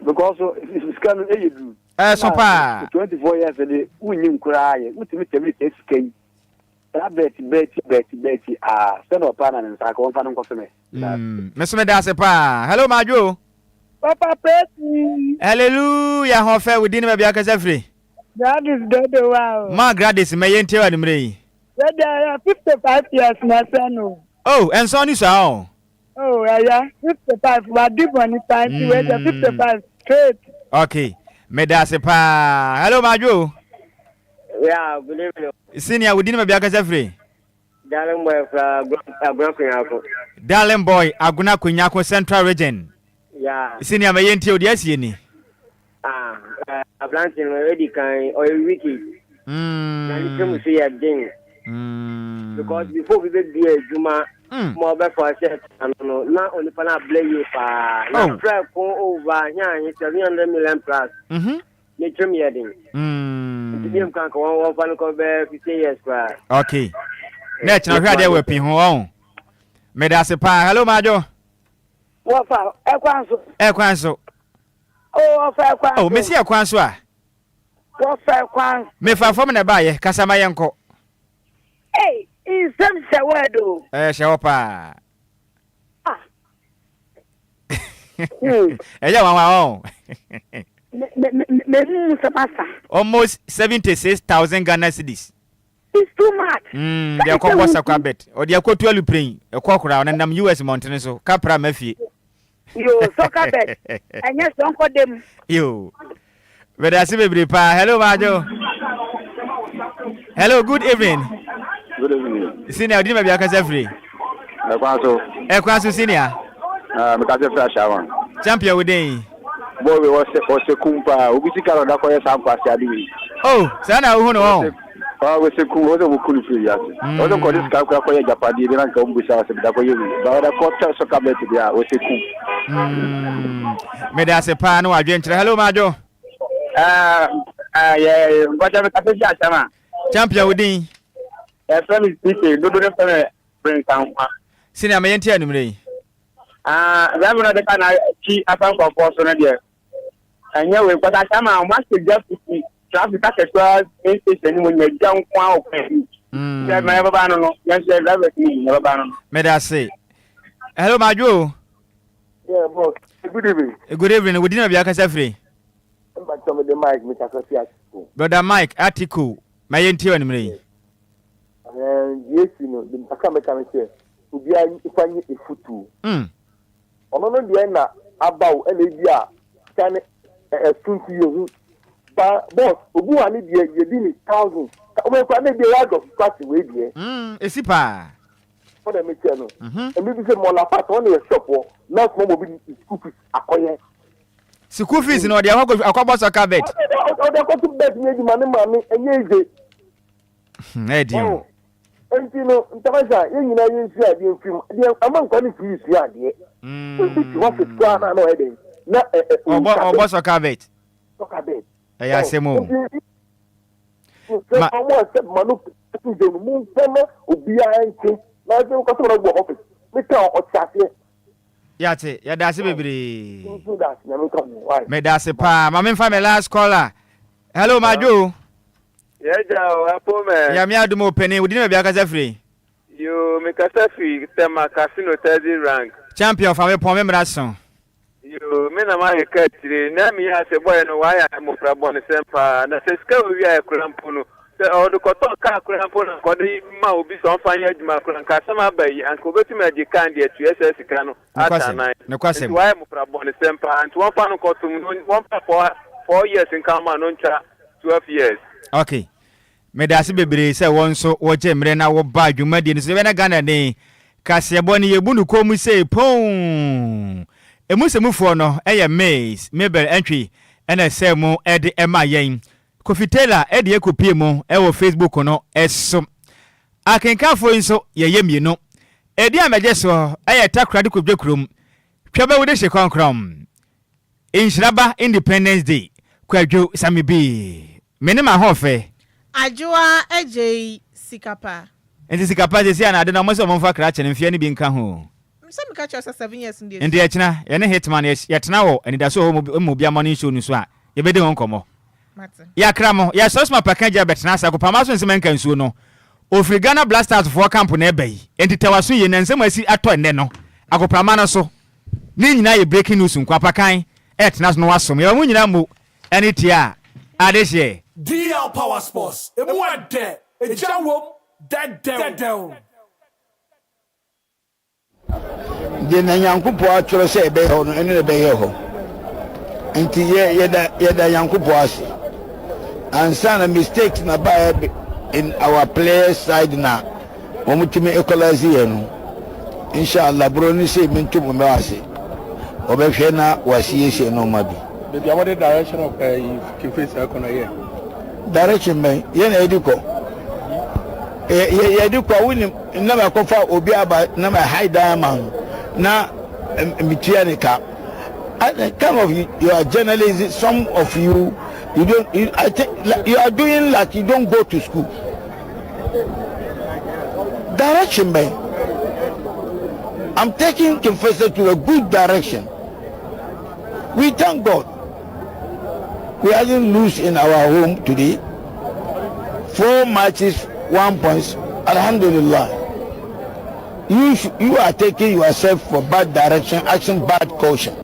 Because sika no ɛyɛ duru. Ɛso paa. 24 years de wonyi nkoraa yɛ wotumi tɛmi sɛ sika yi. Saa Betty Betty Betty Betty ah sɛ na ɔpaa na ne nsa aka wɔmfa no nkɔto me. Mm, me so meda ase paa. Hello Madwo. Papa Presi. Hallelujah hɔfɛ wo din ne baabi akasa firi. Gladys Dodowa o. Ma Gladys mɛyɛ ntie wɔ anumere yi. Yɛde ɛyɛ 55 years na ɛsɛ no. Oh, ɛnsɔn ni saa o. Oh, ɛyɛ 55 wadi bɔne paa nti wei deɛ 55 straight. Okay, meda ase paa. Hello Madwo. Yeah, good evening. Senior, wo din ne baabi akasa firi. Darling boy fra Agona Konyako. Darling boy Agona Konyako Central Region. Yeah. Senior ma yɛntie o deɛ asie ni. Ah, eh, aberante no edi kan ɔyɛ wicked. Mm. Na ne tirim so yɛ den. Mm. Because before obi bɛbie adwuma mm. ma ɔbɛfa sɛ ano no na onipa no abrɛ yie paa. Na oh. frɛ ko over hia 700 million plus. Mm -hmm. Ne tirim yɛ den. Mm. Nti bi nka nka wɔn wɔmfa no kɔ bɛɛ 15 years koraa. Okay. Na ɛkyena hwɛ adeɛ wɔ pii ho ɔn. Meda ase paa. Hello Majo. Wɔfa ɛkwan so. Ɛkwan so. Oh, wɔfa ɛkwan so. Oh, mesi ɛkwan so a. Wɔfa ɛkwan so. Mefa fam na ɛbaayɛ, kasa ma yɛnkɔ. Ei, nsɛm hyɛ word o. Ɛɛ, hyɛ hɔ paa. Ah. Hmm. Ɛyɛ nwanwa ɔn. Me me me me mu nsɛm asa. Almost 76,000 Ghana cedis. It's too much. Mm, deɛ ɛkɔbɔ sakwa bet. Ɔde akɔtu aluprɛn, ɛkɔ koraa, ɔnenam US mmɔntene so, kapra ma fie. Yo, soccer bet. Ɛnyɛ sɛ ɔnkɔ dam. Yo. Meda ase bebree paa. Hello, Majo. Hello, good evening. Good evening. Senior, odi ma bi akasa firi. Ɛkwan so. Ɛkwan so senior. Ah, mekasa firi Ashaman. Champion wo den. Boy wei ɔsɛ ɔsɛ kum paa. Obi sika na ɔda kɔyɛ saa nkwasi ade wei. Oh, saa na wohu no wɔn. Ah, wɔsɛ kum wɔsɛ wɔn kun firi wiase. Wɔsɛ nkɔde sika kura kɔyɛ agyapadeɛ bi na nka wɔn bisa wɔsɛ bida kɔyɛ wei. Ba ɔda kɔ tɛ sɔka bɛt bi a wɔsɛ kum. Meda ase paa ne wadwen kyerɛ. Hello Madwo. Ɛɛ ɛɛ yɛ nkɔkyɛ mi kasa si asɛm a. Champion wo din. Yɛfrɛ me CK dodo ne frɛ me Prince Anwa. Senior ma yɛntie anwummerɛ yi. Ah, driver no de ka na akyi afa nkurɔfoɔ so no deɛ ɛnyɛ wei kɔsa ahyɛ ma wɔn ahyɛ gya fiti traffic akɛseɛ main station no mu nya gya nko ara wɔ kwan mu sɛ ma yɛbɛba no no yɛn nso yɛ drivers no mu yɛbɛba no no. Meda ase. Hello, Madwo. Yeah, boss. Good evening. Good evening. Wo din na bia kasa firi? Mbacho me de Mike me kasa fi Atiko. Brother Mike Atiko. Ma yɛntie wɔ anwummerɛ yi. Ɛɛ, deɛ esi no, deɛ mepɛ sɛ meka ne sɛ, obiara mfa nyɛ afutuo. Ɔno no deɛ na aba o, ɛna ebi a sika no ɛso nti yɛhu. Ba boss, obi wɔ ha ne deɛ yɛdi ne thousands. Wobɛyɛ koraa na ebi a yɛadɔso koraa te wei deɛ. Esi paa. Wo na mekyɛ no. Ɛmi bi sɛ mɔla part ɔno yɛ shop hɔ na ɔsoma ma obi de school fees akɔyɛ. School fees no ɔde akɔ akɔbɔ soccer bet. Ɔde akɔto bet ne adwuma ne maame ɛnyɛ easy. Hmm, ɛyɛ den o. Nti no, ntabasa yɛn nyinaa yɛn sua adeɛ mfiri mu. Deɛ ama nkwa no firi sua adeɛ. Obi te hɔ ketewa na na ɔyɛ den. Na ɛ ɛ ɔbɔ ɔbɔ soccer bet. Soccer bet. Ɛyɛ asɛm o. Sɛ ɔmo a sɛ ma no to dwa no mu nfa ma obiara nte. Na ɛsɛ nkɔsɛ wɔn agu office. Me ka ɔte aseɛ. Yate, yɛda ase bebree. Meda ase paa. Ma memfa me last caller. Hello, Madwo. Yɛgya o, apo mɛ. Nyame adom o, panin. Wo din ne baabi akasa firi? Yoo, me kasa firi Tema Casino Third Rank. Champion, fa me pɔn me mmra so. Yoo, me na mayɛ kaa tire. Na meyɛ ase bɔyɛ no, wayɛ mmofra bɔnesɛm paa. Na sɛ sika wɔ wiaɛ koraa mpo no, sɛ ɔde kɔtɔɔ kaa koraa mpo na anka ɔde ma obi sɛ ɔmfa nyɛ adwuma koraa, anka asɛm aba yi, anka obetumi agye kaa no de atua saa sika no asa anan. Nokwasɛm. Nti wayɛ mmofra bɔnesɛm paa. Nti wɔmfa no nkɔtom no, wɔmfa four years nka ho ma no ntwa 12 years. Ok. Medase bebree sɛ wo nso wogye mmerɛ na wo ba dwumadie no so. Yɛbɛyɛ na Ghana ni kaseɛbɔ no yɛbu no kɔn mu sei poon. Emu sɛmufoɔ no yɛ Miss Mabel Antwi ɛna ɛsɛɛ mu de ɛma yɛn. Kofi Taylor de ɛkɔpie mu wɔ Facebook no so. Akenkanfoɔ yi nso yɛyɛ mmienu. Ɛdin a mɛgye soɔ yɛ Takoradi Kwadwo Kurom Twabawude Hyekɔnkrɔm. Nhyira ba Independence Day Kwadwo Same bi me ne m'ahoɔfɛ. Adwoa agyei sika pa. Nti sika pa sɛsi a na ade no ɔmo sɛ ɔmo nfa krakye no mfeɛ no bi nka ho o. Sɛ meka kyerɛ wo sɛ 7 years no deɛ Nti sua. ɛkyena yɛne Hitman yɛtena wɔ anidaso wɔ hɔ mu obia morning show no so a yɛbɛdi ho nkɔmmɔ. Mate. Yɛakra mo, yɛsrɛ soma paka gya bɛtena ase Agopama so nsɛm ɛnka nsuo no. Ɔfiri Ghana Blasters foɔ camp na ɛba yi, enti tɛ w'aso yie na nsɛm a asi atɔ ɛnnɛ no agoprama no so Ne nyinaa yɛ breaking news nko apakan ɛtena so na wasom yɛma mo nyinaa mmo ɛne tia adehyeɛ. DL Power Sports, emu ɛdɛ, egya wom, dɛdɛw. Deɛ na Nyankopɔn atwerɛ sɛ ɛbɛyɛ hɔ no, ɛno na ɛbɛyɛ hɔ. Nti yɛ yɛda yɛda Nyankopɔn ase. Ansa na mistakes na baeɛ in our players side na. Wɔn tumi equalize yɛn no, Inshallah Buroni sei mento mo mmɛ ase. Wɔbɛhwɛ na wɔasiesie nneɛma bi. Baabi a wɔde direction of ɛyi eh, King Faisal kɔ no yɛ. Direction bɛn yɛn na yɛde kɔ. Yɛ yɛde kɔ a wonim na makɔfa obi aba na ma hide dan ama no na metua ne ka. I kind of you are journalism some of you you don't you, I think like, you are doing like you don't go to school. Direction bɛn I'm taking King Faisal to a good direction. We thank God. We hasn't lose in our home today. Four matches, 1 point. Alhamdulillah. You are taking yourself for bad direction, action bad caution.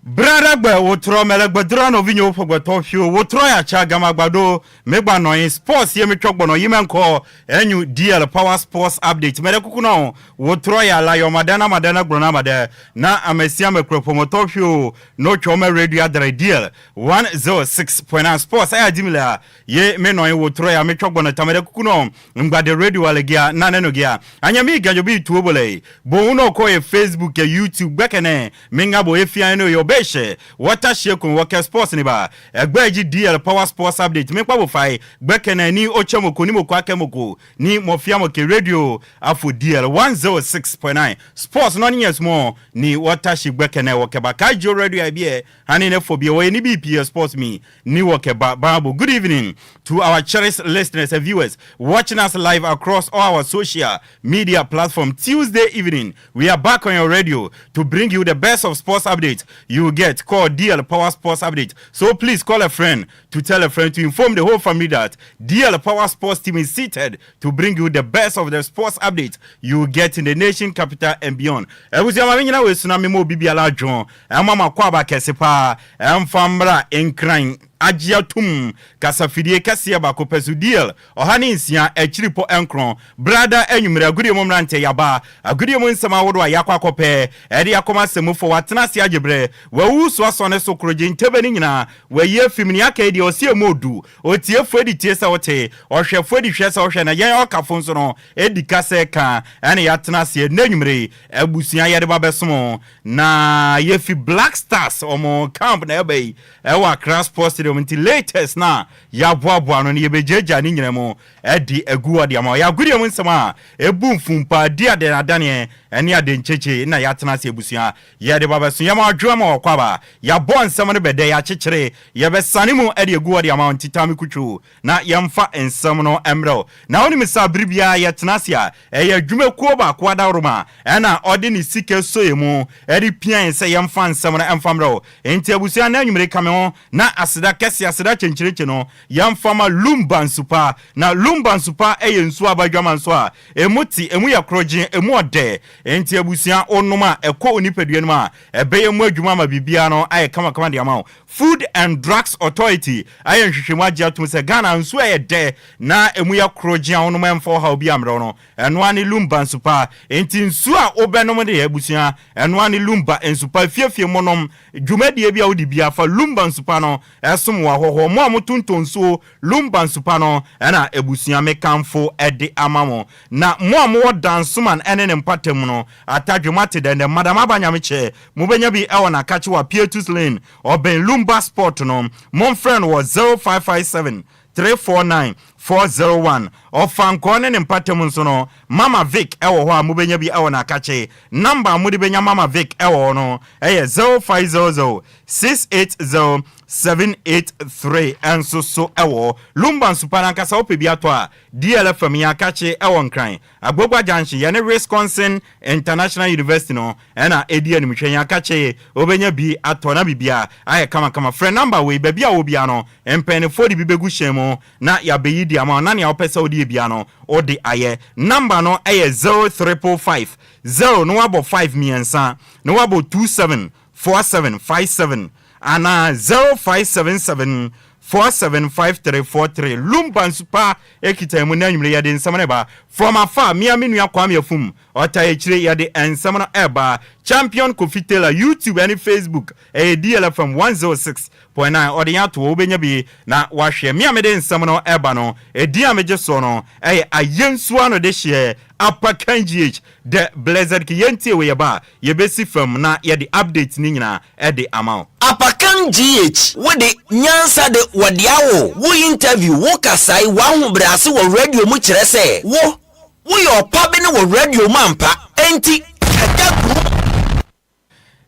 Brada gbe wotrɔ mele gbedrɔ nɔvinyewo ƒe gbetɔ fiwo wotrɔ ya tsa gamagba ɖo megba nɔ anyi sports ye metsɔ gbɔnɔ yi me ŋkɔ enyu DL Power Sports Update mele kuku na wotrɔ ya la yɔ maɖe na maɖe na gblɔ na maɖe na ame sia ame kple ƒometɔ fiwo no tsɔ me radio adre DL 106.9 sports eya dim lea ye menɔ anyi wotrɔ ya metsɔ gbɔnɔ tame ɖe kuku nɔ ŋgbade radio ale gia na neno gia anya mi gadzo bi tuwo bole boŋu nɔ kɔ ye Facebook ye YouTube gbɛkɛnɛ mi ŋa bo efia eno yɔ be se wɔta sie kun wɔkɛ sports ni ba ɛgbɛ dzi DL Power Sports Update mi kpa bo fa yi gbɛkɛnɛ ni otse moko ni moko ake moko ni mɔfia moke radio afo DL 106.9 sports nɔ ni nyɛ sumɔ ni wɔta si gbɛkɛnɛ wɔkɛ ba ka dzo radio abiɛ hani ne fo bie wɔyɛ ni bi pie sports mi ni wɔkɛ ba baabo. Good evening to our cherished listeners and viewers watching us live across all our social media platform. Tuesday evening, we are back on your radio to bring you the best of sports updates you get, called DL Power Sports Update. So please call a friend to tell a friend to inform the whole family that DL Power Sports team is seated to bring you the best of the sports updates you get in the nation capital and beyond. Ebusua maame nyina wɔ esuna mi mo obi biara adwon ɛma ma kɔ aba kɛse paa ɛmfa mmra Nkran agye atum kasafidie kɛseɛ baako pɛ so DL 106.9 brada anwummerɛ agodie mu mmeranteɛ yaba agodie mu nsɛm ahodoɔ a yɛakɔ akɔpɛ ɛde akɔma asɛmufo watena ase agye berɛ wawu so asɔ ne so korogye ntɛbɛ no nyinaa wayi afim ne aka yi deɛ ɔsi emu odu otiefoɔ adi tie sɛ wote ɔhwɛfoɔ adi hwɛ sɛ wohwɛ na yɛn ɔkafo nso no edi kasa ka ɛne yɛatena aseɛ nnɛ anwummerɛ yi abusua yɛde ba bɛsom na yɛfi Black Stars ɔmo camp na ɛba yi ɛwɔ Accra Sports Stadium nti latest na yɛaboaboa no no yɛbɛgyagya ne nyina mu ɛde agu hɔ de ama ɔyɛ agodie mu nsɛm a ɛbu mfumpa di ade adaneɛ ɛne ade nkyekye na yɛatena ase abusua yɛde ba bɛso yɛma adwoa ma wɔkɔ aba yɛabɔ nsɛm no bɛdɛ yɛakyekyere yɛbɛsane mu ɛde agu hɔ de ama nti tame kutwo na yɛmfa nsɛm no mmerɛw na wonim sɛ bere biara yɛtena ase a ɛyɛ adwumakuo baako adaworoma ɛna ɔde ne sika soe mu ɛde pia yɛn sɛ yɛmfa nsɛm no ɛmfa mmerɛw enti abusua na anwummere ka me ho na aseda kɛse aseda kyɛnkyerɛkyɛ no yɛmfa ma Lumba nsupa na Lumba nsupa ɛyɛ nsuo abadwama nso a emu te emu yɛ korogye emu ɔdɛ enti abusua onom a ɛkɔ onipadua no mu a ɛbɛyɛ mu adwuma ma biribiara no ayɛ kamakama de ama wo. Food and Drugs Authority ayɛ nhwehwɛmu agye atom sɛ Ghana nsuo ɛyɛ dɛ na emu yɛ korogye a wonom ɛmfa ɔhaw bi ammerɛw no ɛnoa ne Lumba nsupa enti nsuo a wobɛnom de abusua ɛnoa ne Lumba nsupa fiefie mu nom dwumadie bi a wode bi afa Lumba nsupa no ɛsom wɔ ahɔhoɔ mo a motontɔn nsuo Lumba nsupa no ɛna abusua mekamfo ɛde ama mo na mo a mowɔ Dansoman ɛne ne mpatam no atadwe mo ate dɛndɛn Madam Aba Nyamekyɛ mobɛnya bi ɛwɔ n'akakye wɔ Pietus Lane ɔbɛn Lumba Sport no momfrɛ no wɔ 0557 349 401 Ɔfankɔɔ ne ne mpatam nso no Mama Vic ɛwɔ hɔ a mobɛnya bi ɛwɔ n'akakye. Number a mode bɛnya Mama Vic ɛwɔ hɔ no ɛyɛ 0500 680 783 ɛnso so ɛwɔ hɔ. Lumba nsupa no ankasa wopɛ bi atɔ a DLFM yɛn akakye ɛwɔ Nkran Agbogba Junction yɛne Wisconsin International University no ɛna ɛdi animhwɛ yɛn akakye wobɛnya bi atɔ na biribia ayɛ kamakama. Frɛ number wei baabi a wɔ bia no mpanyinfoɔ de bi bɛgu hyɛn mu na yɛabɛyi di ama na nea wopɛ sɛ wode yɛ bia no wode ayɛ. Number no ɛyɛ 0555 0 na wabɔ 5 mmiɛnsa na wabɔ 27 47 57 anaa 0577 475343. Lumba nsupa ekita mu na anwummerɛ yɛde nsɛm no ba from afa mea me nua Kwame Afum ɔta akyire yɛde nsɛm no ɛba. Champion Kofi Taylor, YouTube ɛne Facebook ɛyɛ DLFM 106.9 ɔde yɛn ato hɔ, wobɛnya bi na wahwɛ. Me a mede nsɛm no ɛba no, ɛdin a megye soɔ no ɛyɛ Ayensuo ano de hyeɛ Apakan GH The Blessed King. Yɛntie wei yɛba a, yɛbɛsi fam na yɛde update no nyinaa ɛde ama wo. Apakan GH, wo de, nyansa de, wɔde awo wo interview, wo kasae, w'ahobrɛase wɔ radio mu kyerɛ sɛ wo, woyɛ ɔpabene wɔ radio mu ampa, enti ɛda gu.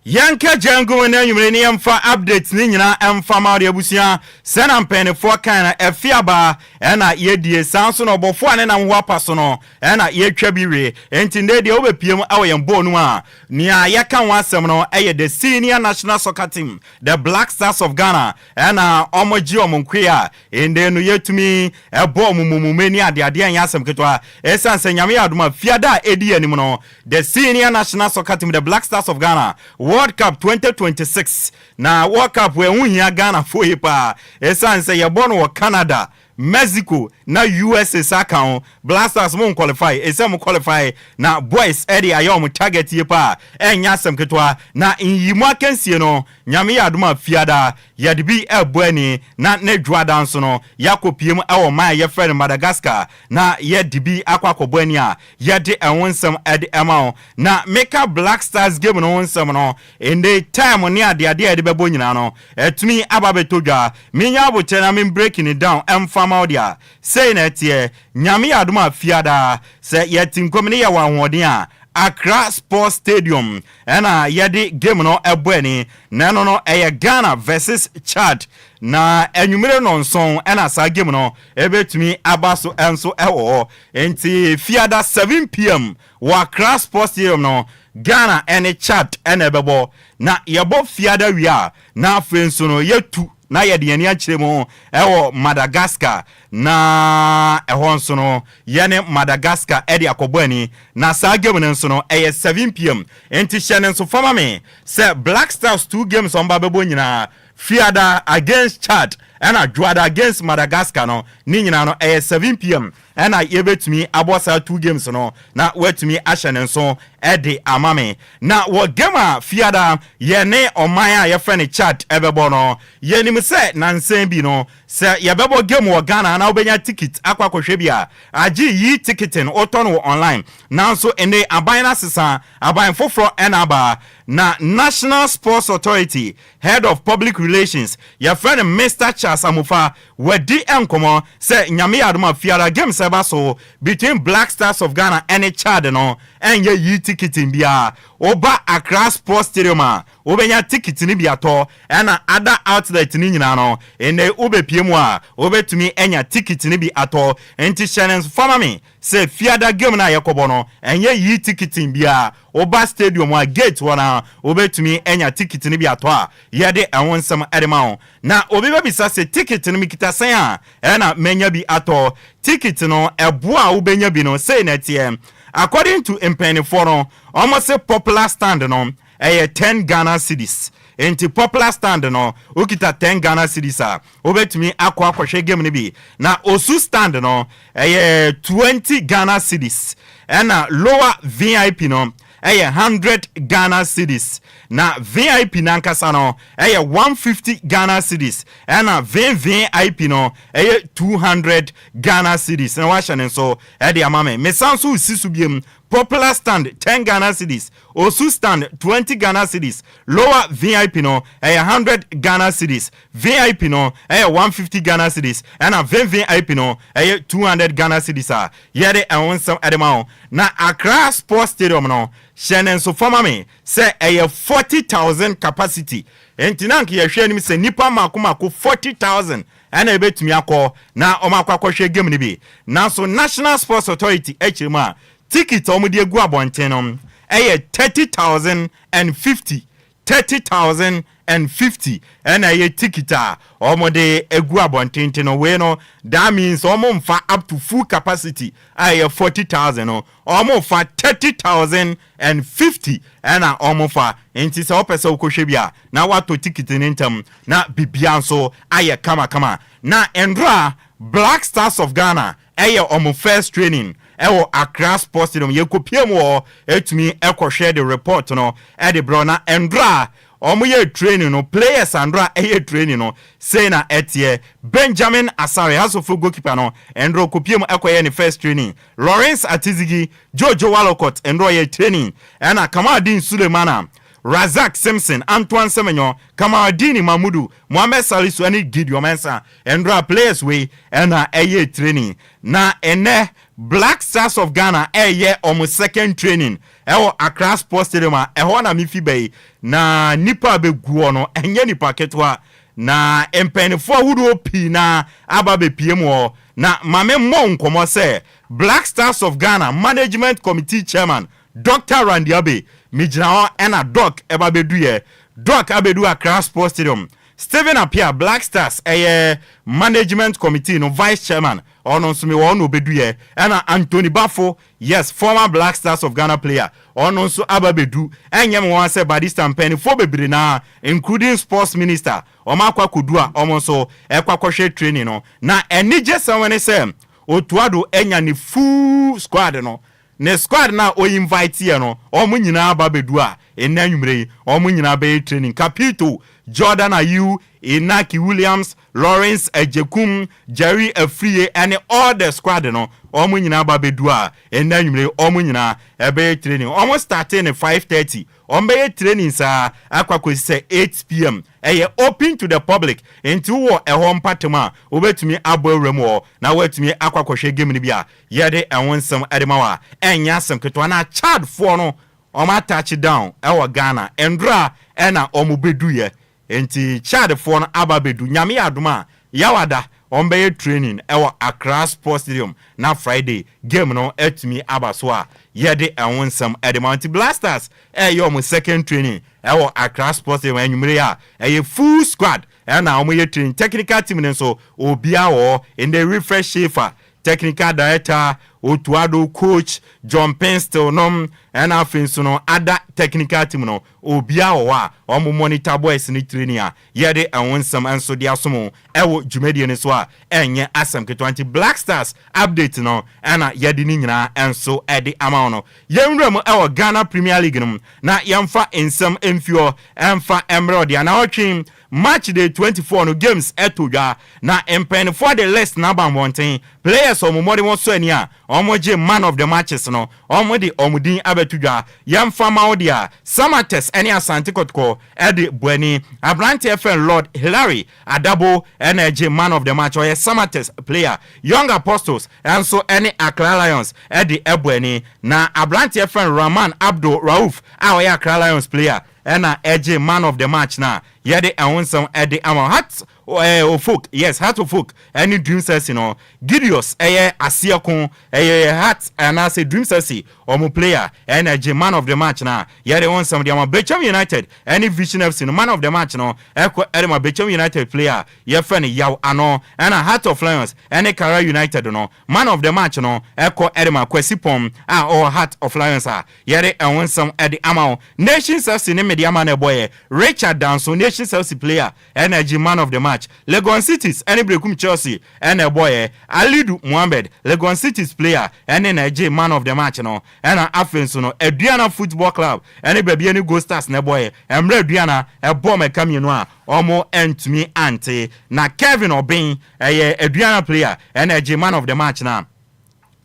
Yɛnka gya ngu mu na anwummere ne yɛmfa update ne nyinaa ɛmfa ma wode abusua. Sɛ na mpanyinifoɔ kan no ɛfe aba ɛna yɛdie saa nso na ɔbɔfoɔ a ne nam ho apa so no ɛna yɛtwa bi we. Enti nnɛ deɛ wobɛpie mu ɛwɔ yɛn bɔɔl no mu a nea yɛka ho asɛm no ɛyɛ the senior national soccer team, the Black Stars of Ghana, ɛna wɔn gye wɔn nkoe a nnɛ no yɛtumi ɛbɔ wɔn mumume ne adeadeɛ ɛnyɛ asɛm ketewa. Ɛsiane sɛ Nyame yɛ adom a fiada a ɛdi anim no The Senior National Soccer Team, The Black Stars of Ghana, World Cup 2026. Na World Cup wei ɛho hia Ghanafoɔ yie paa ɛsiane sɛ yɛbɔ no wɔ Canada, Mexico na USA saa ka ho. Black Stars mo nqualify, ɛsɛ mo qualify na boys ɛde ayɛ wɔn target yie paa, ɛnyɛ asɛm ketewa. Na nyiyimu akansie no, Nyame yɛ adom a Fiada yɛde bi ɛrebɔ ani na ne Dwoada nso no yɛakɔpue mu ɛwɔ man a yɛfrɛ no Madagascar na yɛde bi akɔ akɔbɔ ani a yɛde ɛho nsɛm de ma wo. Na meka Black Stars game no ho nsɛm no, ende time ne adeade a yɛde bɛbɔ nyinaa no, atumi aba abɛtɔ dwa. Menya abokyerɛ na me break no down mfa ma wo deɛ a, sei na ɛteɛ, Nyame yɛ adom a Fiada, sɛ yɛte nkɔm ne yɛwɔ ahoɔden a, Accra Sports Stadium ɛna yɛde game no bɔ ani. Na ɛno no ɛyɛ Ghana versus Chad. Na anwummere nnɔnson ɛna saa game no ɛbɛtumi aba so nso ɛwɔ hɔ. Enti Fiada 7pm wɔ Accra Sports Stadium no, Ghana ne Chad na ɛbɛbɔ. Na yɛbɔ Fiada wie a, na afei nso no yɛtu na yɛde yɛn ani akyerɛ mu wɔ Madagascar. Na ɛhɔ nso no, yɛne Madagascar de akɔbɔ ani. Na saa game no nso no, ɛyɛ 7pm. Enti hyɛ no nso fa ma me sɛ Black Stars two games a wɔba abɛbɔ nyinaa, Fiada against Chad ɛna Dwoada against Madagascar no ne nyinaa no ɛyɛ 7pm ɛna yɛbɛtumi abɔ saa two games no na woatumi ahyɛ ne nso de ama me. Na wɔ game a Fiada yɛne ɔman a yɛfrɛ no Chad ɛbɛbɔ no, yɛnim sɛ nansa bi no sɛ yɛbɛbɔ game wɔ Ghana anaa wobɛnya ticket akɔ akɔhwɛ bi a, agye yi ticketing wotɔ no wɔ online. Nanso nnɛ aban no asesa, aban foforɔ ɛna aba na National Sports Authority Head of Public Relations, yɛfrɛ no Mister Charles Amofa, wadi nkɔmmɔ sɛ Nyame yɛ adom a Fiara Games a ɛba so between Black Stars of Ghana ɛne Chad no ɛnyɛ yi ticketing biara. Woba Accra Sports Stadium a, wobɛnya ticket no bi atɔ ɛna other outlet no nyinaa no, nnɛ wobɛpie mu a, wobɛtumi anya ticket no bi atɔ. Nti hyɛ no nso fa ma me sɛ Fiada game no a yɛkɔbɔ no, ɛnyɛ yi ticketing biara. Woba stadium a, gate hɔ no ara, wobɛtumi anya ticket no bi atɔ a yɛde ɛho nsɛm de ma wo. Na obi bɛbisa sɛ, Ticket no mekita sɛn a ɛna manya bi atɔ? Ticket no, ɛboɔ a wobɛnya bi no, sei na ɛteɛ. According to mpaninfoɔ no, wɔse popular stand no, ɛyɛ ten Ghana cedis. Enti popular stand no, wokita ten Ghana cedis a, wobɛtumi akɔ akɔhwɛ game no bi. Na Osu stand no, ɛyɛ 20 Ghana cedis. Ɛna lower VIP no ɛyɛ 100 Ghana cedis. Na VIP no ankasa no ɛyɛ 150 Ghana cedis. Ɛna VVIP no ɛyɛ 200 Ghana cedis. Na wahyɛ ne nso ɛde ama me. Mesan nso resi so biom. Popular stand 10 Ghana cedis. Osu stand 20 Ghana cedis. Lower VIP no ɛyɛ 100 Ghana cedis. VIP no yɛ 150 Ghana cedis ɛna VVIP no yɛ 200 Ghana cedis a yɛde ɛho nsɛm de ma wo. Na Accra Sports Stadium no, hyɛ no nso fa ma me sɛ ɛyɛ 40,000 capacity. Enti na anka yɛhwɛ anim sɛ nnipa mmaako mmaako 40,000 ɛna ɛbɛtumi akɔ na wɔakɔ akɔhwɛ game no bi. Nanso National Sports Authority akyerɛ mu a, ticket a wɔde agu abɔnten no yɛ 30,050 30,050 ɛna ɛyɛ ticket a wɔn de egu abɔnten nti no wei no that means wɔn nfa up to full capacity a ɛyɛ 40,000 no wɔn fa 30,050 ɛna wɔn fa nti sɛ wɔpɛ sɛ wokɔhwɛ bi a na watɔ ticket ne ntɛm na bibia nso ayɛ kamakama. Na ndora Black Stars of Ghana ɛyɛ wɔn first training. ɛwɔ Accra Sports Stadium. Yɛkɔpie mu wɔ ɛtumi ɛkɔhwɛ de report no ɛde brɛ na ndora a wɔyɛ training no, players andora ɛyɛ training no, sei na ɛteɛ. Benjamin Asare, Hearts of Oak goalkeeper no, ndora kɔpie mu ɛkɔyɛ ne first training. Lawrence Atizigi, Jojo Walokot, ndora yɛ training, ɛna Kamaldeen Sulemana, Razak Simpson, Antoine Semenyo, Kamaldeen Mamudu, Mohammed Salisu ɛne Gideon Mensah. Ndora players wei ɛna ɛyɛ training. Na ɛnɛ Black Stars of Ghana ɛyɛ ɔmo second training ɛwɔ Accra Sports Stadium a ɛhɔ na mefi bɛyi na nipa a bɛgu hɔ no ɛnyɛ nipa ketewa, na mpanyinfoɔ ahodoɔ pii na aba bɛpie mu hɔ. Na maame mmɔ nkɔmɔ sɛ Black Stars of Ghana Management Committee Chairman Dr Randy Abbey, megyina hɔ ɛna Doc ɛba bɛdu yɛ. Doc abɛdu Accra Sports Stadium. Stephen Appiah, Black Stars ɛyɛ management committee no vice chairman, ɔno nso mi wɔ ɔno obedu yɛ. Ɛna Anthony Bafo, yes, former Black Stars of Ghana player, ɔno nso aba bɛdu. Ɛnyɛ mi wɔn sɛ badista mpanyinfoɔ bebree naa, including sports minister, wɔn akɔ akɔdu a wɔn nso ɛkɔ akɔhwɛ training no. Na ɛnigye sɛn ne sɛ Otto Addo ɛnya ne full squad no, ne squad na oyi invite yɛ no, wɔn nyinaa aba bɛdu a ɛnna anwummerɛ yi wɔn nyinaa bɛyɛ training. Capito, Jordan Ayew, Inaki Williams, Lawrence Agyekum, Jerry Afriye ɛne all the squad no, wɔn nyinaa aba bɛdu a ɛnna anwummerɛ yi wɔn nyinaa ɛbɛyɛ training. Wɔn starting ne 5:30, wɔn bɛyɛ training saa akɔ akɔsi sɛ 8 p.m. Ɛyɛ open to the public, nti wɔ ɛhɔ mpatam a wobɛtumi abɔ awura mu hɔ na woatumi akɔ akɔhwɛ game no bi a yɛde ɛho nsɛm ɛde ma wɔ a ɛnyɛ asɛm ketewa. Na Chadfoɔ no, wɔn atouch down ɛwɔ Ghana ndora ɛna wɔn bɛduyɛ, nti Chadfoɔ no aba bɛdu. Nyame yɛ adom a, Yawada wɔn bɛyɛ training ɛwɔ Accra Sports Stadium na Friday game no atumi aba so a yɛde ɛho nsɛm ɛde ma. Nti Black Stars ɛyɛ wɔn second training ɛwɔ Accra Sports Stadium anwummere a ɛyɛ full squad ɛna wɔn yɛ training. Technical team no nso, obiara wɔ hɔ. Ndɛ Refresh Schaefer, technical director, Otto Addo, coach John Paintsil nom, ɛna afei nso no ada technical team no, obiara wɔ hɔ a wɔn monitor boys ne training a yɛde ɛho nsɛm nso de asom ɛwɔ dwumadie no so a ɛnyɛ asɛm ketewa. Nti Black Stars update no ɛna yɛde ne nyinaa nso ɛde ama wɔn no. Yɛn mu ɛwɔ Ghana Premier League no mu na yɛmfa nsɛm mfi hɔ ɛmfa mmerɛ ɔde anaɔtwe match day 24 no games ɛto dwa, na mpanyinfoɔ de list n'aba mmɔnten. Players ɔmo mmɔde wɔn so ani a wɔn gye man of the matches no, wɔn de wɔn din abɛto dwa. Yɛmfa ma wo deɛ, Samartex ɛne Asante Kɔtɔkɔ ɛde buani aberanteɛ fɛn Lord Hilary Adabo ɛna ɛgye man of the match, ɔyɛ Samartex player. Young Apostles ɛnso ɛne Accra Lions ɛde ɛbuani na aberanteɛ fɛn Rahman Abdul Rauf a ɔyɛ Accra Lions player ɛna ɛgye man of the match. Na yɛde ɛho nsɛm ɛde ama Hearts of Oak, yes, Hearts of Oak ɛne Dreams FC no, Gideos ɛyɛ aseɛko, ɛyɛ Heart anaasɛ Dreams FC ɔmo player ɛna ɛgye man of the match. Na yɛde wɔn nsɛm de ama Bechem United ɛne Vision FC no, man of the match no ɛkɔ ɛde ma Bechem United player yɛfrɛ no Yaw Ano. Ɛna Heart of Lions ɛne Karela United no, man of the match no ɛkɔ ɛde ma Kwasi Pɔm a ɔwɔ Heart of Lions a yɛde ɛho nsɛm ɛde ama wo. Nations FC ne Medeama na ɛbɔyɛ, Richard Danso, Nations FC player, ɛna ɛgye man of the match. Legon Cities ɛne Berekum Chelsea ɛna ɛbɔyɛ, Alidu Muhammed, Legon Cities player, ɛne na ɛgye man of the match no. Ɛna afei nso no Aduana Football Club ɛne Bibiani Gold Stars na ɛbɔyɛ, mmerɛ Aduana ɛbɔ mɛka mmienu a ɔmo ɛntumi ante, na Kevin Ɔbɛn, ɛyɛ Aduana player, ɛna ɛgye man of the match. Na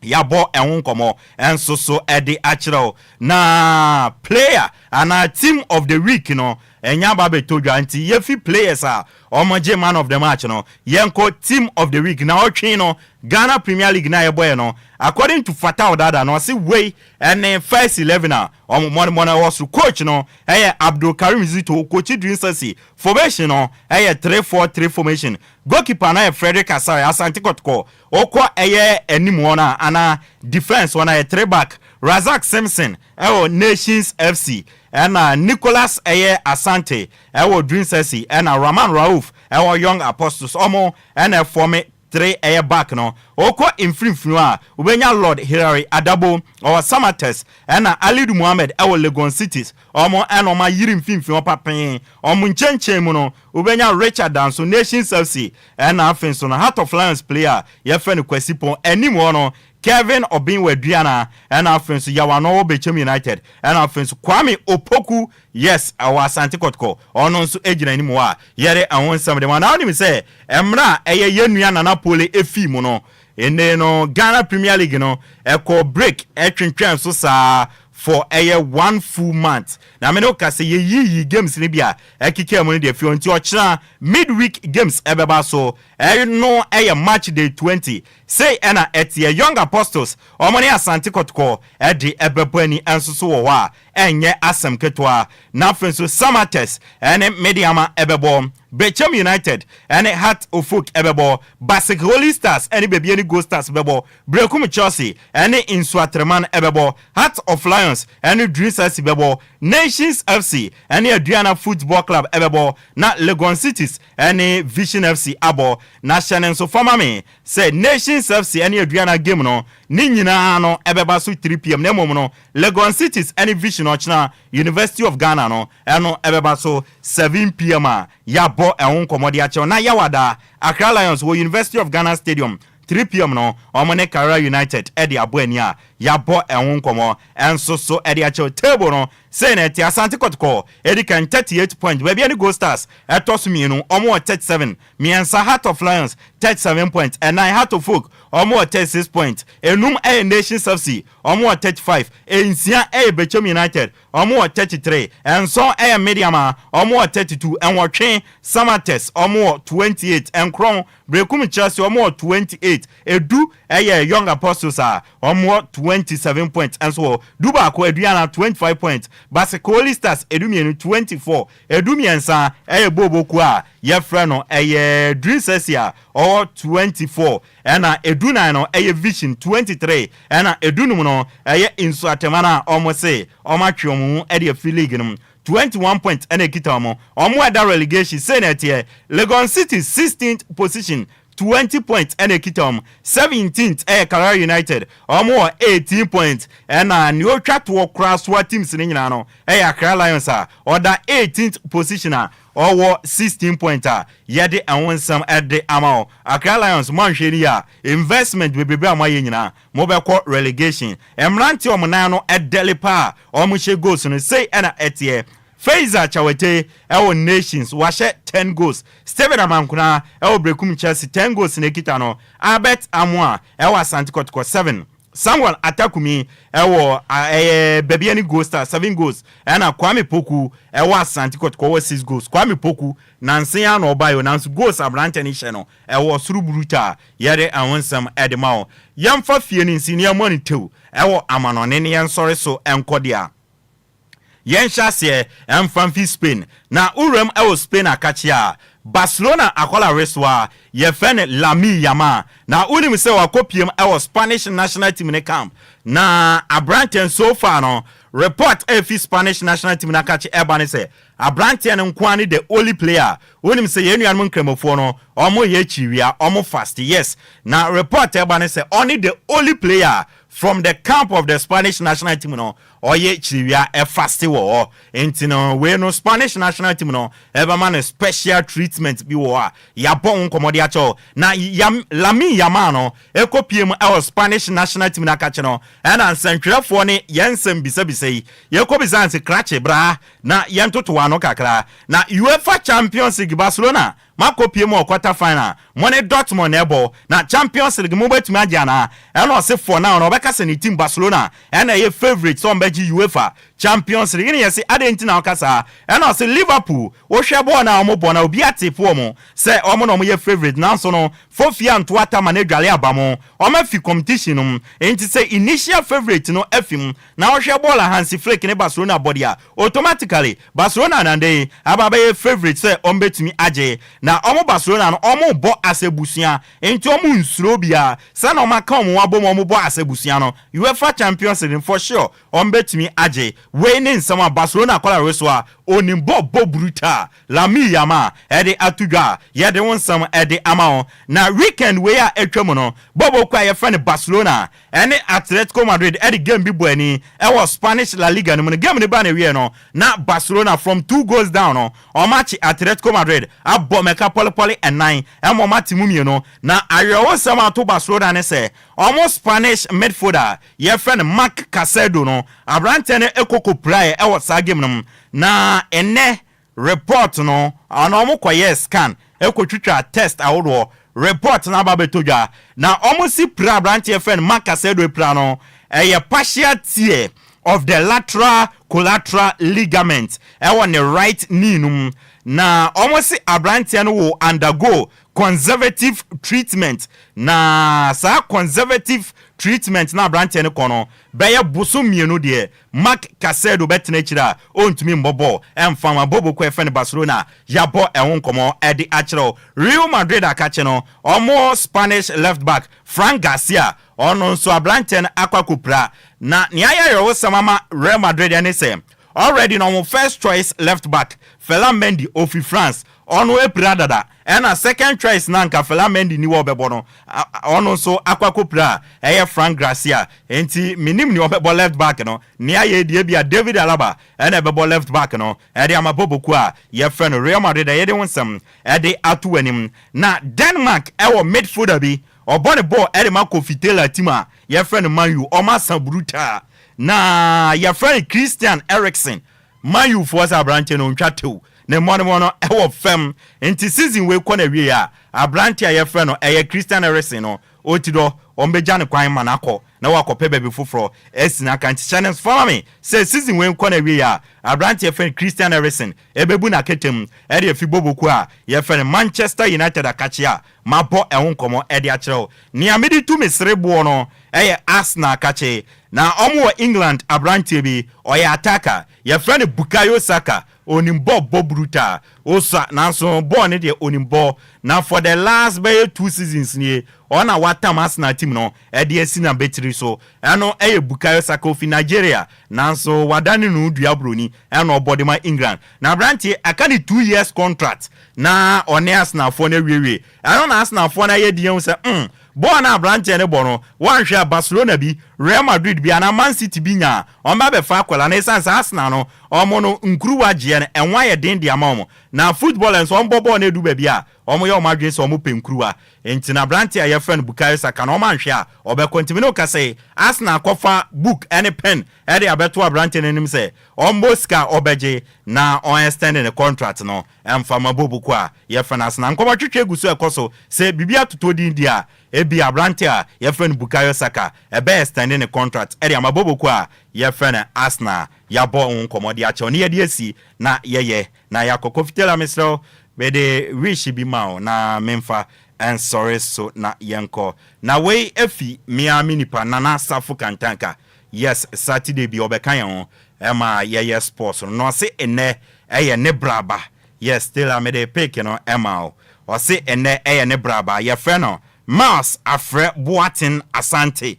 yabɔ ɛho nkɔmɔ ɛnso so ɛde akyerɛw na player anaa team of the week no ɛnya aba abɛtɔ dwa. Nti yɛfi players a ɔmo gye man of the match no, yɛnkɔ team of the week. Na ɔtwe no Ghana Premier League na yɛbɔyɛ no, according to Fatah Dada no, ɔsi wei ɛne first 11 a ɔmo mɔnemɔne ɛwɔ so. Coach no ɛyɛ Abdul Karim Zito, coach Dreams FC. Formation no ɛyɛ 3-4-3 formation. Goalkeeper no yɛ Frederick Asare, Asante Kɔtɔkɔ. Ɔkɔ ɛyɛ anim hɔ no a anaa defence hɔ no yɛ three back: Razak Simpson ɛwɔ Nations FC, ɛna Nicholas ɛyɛ Asante ɛwɔ Dreams FC, ɛna Rahman Rauf ɛwɔ Young Apostles. Ɔmo ɛna ɛform three ɛyɛ back no. Ɔkɔ mfimfini a, wobɛnya Lord Hilary Adabo, ɔwɔ Samartex, ɛna Alidu Muhammed ɛwɔ Legon Cities. Ɔmo ɛna ɔmo ayiri mfimfini hɔ papɛn. Ɔmo nkyɛnkyɛn mu no, wobɛnya Richard Danso, Nations FC, ɛna afei nso no Heart of Lions player yɛfrɛ no Kwasi Pɔn. Anim hɔ no, Kevin Obeng wɔ Aduana, ɛna afei nso Yaw Ano wɔ Bechem United, ɛna afei nso Kwame Opoku, yes, ɛwɔ Asante Kɔtɔkɔ, ɔno nso gyina anim hɔ a yɛde ɛho nsɛm de ma. Na wonim sɛ mmerɛ a ɛyɛ yɛn nua Nana Pole fii mu no, enne no Ghana Premier League no ɛkɔɔ break ɛtwentwɛn so saa for ɛyɛ one full month. Na me ne wo ka sɛ yɛyiyi games no bi a ɛkekaa mu no deɛ fi hɔ nti ɔkyena mid week games ɛbɛba so. Ɛno ɛyɛ match day 20. Sei ɛna ɛteɛ, Young Apostles wɔn ne Asante Kɔtɔkɔ ɛde ɛbɛbɔ ani nso so wɔ hɔ a ɛnyɛ asɛm ketewa. Na afei nso Samatex ɛne Medeama ɛbɛbɔ, Bechem United ɛne Heart of Oak ɛbɛbɔ, Basik Holy Stars ɛne Bebiani Gold Stars bɛbɔ, Berekum Chelsea ɛne Nsuatreman ɛbɛbɔ, Heart of Lions ɛne Dreams FC bɛbɔ, Nations FC ɛne Aduana Football Club ɛbɛbɔ, na Legon Cities ɛne Vision FC abɔ. Na hyɛ no nso fa ma me sɛ Nations FC ɛne Aduana game no ne nyinaa no ɛbɛba so 3pm na mmom no Legon Cities ɛne Vision ɔkyena University of Ghana no ɛno ɛbɛba so 7pm a yɛabɔ ɛho nkɔmmɔ de akyɛw. Na Yawada Accra Lions wɔ University of Ghana Stadium 3pm no wɔn ne Karela United ɛde abɔ ani a yɛabɔ ɛho nkɔmmɔ ɛnso so ɛde akyɛw. Table no sei na ɛte, Asante Kɔtɔkɔ ɛdi kan 38 points, baabi a ne Gold Stars ɛtɔ so mmienu wɔn wɔ 37, mmiɛnsa Heart of Lions 37 points, ɛnan Heart of Oak wɔn wɔ 36 points, enum ɛyɛ Nations FC wɔn wɔ 35, nsia ɛyɛ Bechem United wɔn wɔ 33, nson ɛyɛ Medeama wɔn wɔ 32, nwɔtwe Samatex wɔn wɔ 28, nkron Berekum Chelsea wɔn wɔ 28, edu ɛyɛ Young Apostles a wɔn wɔ 27 points nso wɔ 11, Aduana 25 points, Basik Holy Stars 12 24, 13 ɛyɛ Boboku a yɛfrɛ no ɛyɛ Dreams FC a ɔwɔ 24, ɛna 14 no ɛyɛ Vision 23, ɛna 15 no ɛyɛ Nsuatreman a wɔn se wɔn atwe wɔn ho ɛde afiri league no mu 21 points ɛna ekita wɔn. Wɔn ɛda relegation. Sei na ɛteɛ, Legon City 16th position, 20 points ɛna ekita wɔn. 17th ɛyɛ Karela United, wɔn wɔ 18 points, ɛna nea otwa toɔ koraa soa teams ne nyinaa no ɛyɛ Accra Lions a ɔda 18th position a ɔwɔ 16 points a yɛde ɛho nsɛm ɛde ama wɔ. Accra Lions, mo anhwɛ ni a investment bebrebe a mo ayɛ nyinaa mobɛkɔ relegation. Mmeranteɛ ɔmo nan no ɛdɛle paa a ɔmo hyɛ goals no, sei ɛna ɛteɛ: Faisal Chawete ɛwɔ Nations wahyɛ 10 goals, Steven Amankona ɛwɔ Berekum Chelsea 10 goals na ekita no, Albert Amoa ɛwɔ Asante Kɔtɔkɔ 7, Samuel Atakumi ɛwɔ ɛyɛ Bibiani Gold Star 7 goals, ɛna Kwame Poku ɛwɔ Asante Kɔtɔkɔ wɔ 6 goals. Kwame Poku nansen a na ɔba yi, nanso goals aberante no hyɛ no ɛwɔ soro brutal. Yɛde ɛho nsɛm ɛde ma wo. Yɛmfa fie no nsi ne yɛmmɔ no tew ɛwɔ amanɔne ne yɛnsɔre so ɛnkɔ deɛ a yɛnhyɛ aseɛ ɛmfa mfi Spain. Na wuram ɛwɔ Spain akakye a Barcelona akɔla reso a yɛfrɛ no Lamine Yamal, na wonim sɛ wakɔ piem ɛwɔ Spanish national team ne camp. Na aberanteɛ so far no, report ɛfi Spanish national team no akakye ɛba ne sɛ aberanteɛ no nkoa ne the only player. Wonim sɛ yɛn nuanom nkramofoɔ no, ɔmo yɛ akyiwia, ɔmo fast, yes. Na report ɛba ne sɛ ɔne the only player from the camp of the Spanish national team no ɔyɛ kyiriwia ɛfast wɔ hɔ. Nti no wei no, Spanish national team no ɛbɛma no special treatment bi wɔ hɔ a yɛabɔ ho nkɔmmɔ de akyɛw. Na yam Lamine Yamal no ɛkɔ pie mu ɛwɔ Spanish national team no akakye no, ɛna nsɛntwerɛfoɔ ne yɛn nsɛm bisabisa yi yɛkɔ bisa nse krakye braa na yɛntoto ano kakra. Na UEFA Champions League, Barcelona makɔ pie mu wɔ quarter final, mo ne Dortmund na ɛbɔ. Na Champions League mo bɛtumi agye anaa? Ɛna ɔse for now na ɔbɛka sɛ ne team Barcelona ɛna ɛyɛ favourite sɛ ɔmbɛgye UEFA Champions League. Ne yɛse adɛn nti na ɔka saa? Ɛna ɔse Liverpool, wohwɛ bɔɔl no a ɔmo bɔ na obi ate po ɔmo sɛ ɔmo na ɔmo yɛ favourite, nanso no fofia nto ata ma no adwale aba mo, ɔmo afi competition no mu. Nti sɛ initial favourite no afi mu na wohwɛ bɔɔl a Hansi Flick ne Barcelona bɔ deɛ a, automatically Barcelona nande aba bɛyɛ favourite sɛ ɔmo bɛtumi agye. Na ɔmo Barcelona no, ɔmo bɔ asɛ busua, nti ɔmo nsuro biara sɛ na ɔmo aka ɔmo abɔ mu, ɔmo bɔ asɛ busua no, UEFA Champions League for sure ɔmo bɛtumi agye. Wei ne nsɛm a Barcelona akɔla so a onim bɔ bɔ brutal. a Lamine Yamal de ato dwa a yɛde wo nsɛm de ama wo. Na weekend wei a atwa mu no, bɔɔlbɔ kuo a yɛfrɛ no Barcelona ne Atletico Madrid de game bi bɔɔ ani wɔ Spanish La Liga no mu no, game no baa n'awieɛ no, na Barcelona from two goals down no, wɔakye Atletico Madrid abɔ mɛka pɔlepɔle nnan ma wɔate mu mmienu. Na awerɛhosɛm a ato Barcelona ne sɛ, wɔn Spanish midfielder a yɛfrɛ no Marc Casado no, aberanteɛ no kɔ kɔpiraeɛ wɔ saa game no mu. Na ɛnnɛ Report no, ana ɔmo kɔ yɛɛ scan kɔ twitwaa test ahodoɔ, report no aba abɛtɔ dwa, na ɔmo se pira abranteɛ yɛfrɛ no Mark Casado apira no, ɛyɛ partial tear of the lateral collateral ligament ɛwɔ ne right knee no mu, na ɔmo se abranteɛ no will undergo conservative treatment, na saa conservative treatment no a abranteɛ no kɔ no bɛyɛ bosom mmienu deɛ Marc Casado bɛtena akyiri a ɔntumi mmɔ bɔɔl mfa mma Bobo ko a yɛfrɛ no Barcelona a yɛabɔ ɛho nkɔmmɔ de akyerɛ wo. Real Madrid akakye no, wɔn Spanish left back Fran Garcia, ɔno nso aberanteɛ no akɔ akɔpira. Na nea ayɛ awerɛhosɛm ama Real Madrid ne sɛ, already no wɔn first choice left back Ferland Mendy ɔfiri France, ɔno apira dada. Ɛna second choice no a anka Ferland Mendy ni hɔ a ɔbɛbɔ no, ɔno nso akɔ akɔpira a ɛyɛ Frank Garcia. Enti mennim nea ɔbɛbɔ left back no. Nea ayɛ deɛ ebia David Alaba na ɛbɛbɔ left back no de ama Bobo kuo a yɛfrɛ no Real Madrid a yɛde ho nsɛm de ato w'anim. Na Denmark wɔ midfielder bi, ɔbɔ ne bɔɔl de ma Kofi Taylor team a yɛfrɛ no Man U, wɔasa brutal. Na yɛfrɛ no Christian Eriksen. Man U foɔ sɛ aberanteɛ no ɔntwa tew, ne mmɔdemmɔ no wɔ fam. Nti season wei kɔ n'awieɛ a, aberanteɛ a yɛfrɛ no ɛyɛ Christian Eriksen no, ɔti dɔ, wɔbɛgya no kwan ma no akɔ na wakɔpɛ baabi foforɔ asi n'aka. Nti hyɛ no nso fa ma me sɛ season wei nkɔ n'awieɛ a, aberanteɛ yɛfrɛ no Christian Eriksen ɛbɛbu n'akata mu de afi bɔbɔ kuo a yɛfrɛ no Manchester United akakye a mabɔ ɛho nkɔmmɔ de akyerɛ wo. Nea mede tu me sereboɔ no yɛ Arsenal akakye. Na wɔwɔ England aberanteɛ bi, ɔyɛ attacker, yɛfrɛ no Bukayo Saka. Ɔnim bɔ bɔ brutal. Ɔsua nanso bɔɔl no deɛ ɔnim bɔ. Na for the last bɛyɛ two seasons nie, ɔno na watam Arsenal team no de asi n'abatiri so. Ɛno yɛ Bukayo Saka, ɔfiri Nigeria nanso wadane ne ho dua broni ɛna ɔbɔ de ma England. Na aberanteɛ aka ne 2 years contract na ɔne Arsenalfoɔ no awiewie. Ɛno na Arsenalfoɔ no ayɛ din ahu sɛ mm, bɔɔl no a aberanteɛ no bɔ no, woanhwɛ a Barcelona bi, Real Madrid bi anaa Man City bi nya a, wɔbɛba abɛfa akwadaa no. Ɛsiane sɛ Arsenal no, wɔn no nkuruwa gyeɛ no, ɛho ayɛ den de ama wɔn. Na footballers nso, wɔbɔ bɔɔl no ɛdu baabi a, wɔyɛ wɔn adwene sɛ wɔpɛ nkuruwa. Nti no aberanteɛ a yɛfrɛ no Bukayo Saka no, wɔanhwɛ a, ɔbɛkɔ. Nti me ne wo kasa yi, Arsenal akɔfa book ne pen de abɛto aberanteɛ no anim sɛ ɔmmɔ sika a ɔbɛgye na ɔn extend ne contract no mfa ma Bobo ko a yɛfrɛ no Arsenal. Nkɔmmɔtwetwe gu so ɛkɔ so sɛ biribi atotɔ din di a, ebia aberanteɛ a yɛfrɛ no Bukayo Saka ɛbɛ extend ne contract de ama Bobo ko a yɛfrɛ no Arsenal. Yɛabɔ ho nkɔmmɔ de akyɛ wo ne yɛde asi na yɛyɛ na yɛakɔ. Kofi Taylor mesrɛ wo mede wish bi ma wo na memfa nsɔre so na yɛnkɔ. Na wei afi me ara me nipa Nana Safo Kantanka. Yes, Saturday bi ɔbɛka yɛn ho ɛma yɛyɛ sports no. Na ɔse nnɛ ɛyɛ ne braba. Yes, Taylor mede pic no ɛma wo. Ɔse nnɛ ɛyɛ ne braba. Yɛfrɛ no Miles Afrɛ Boateng Asante.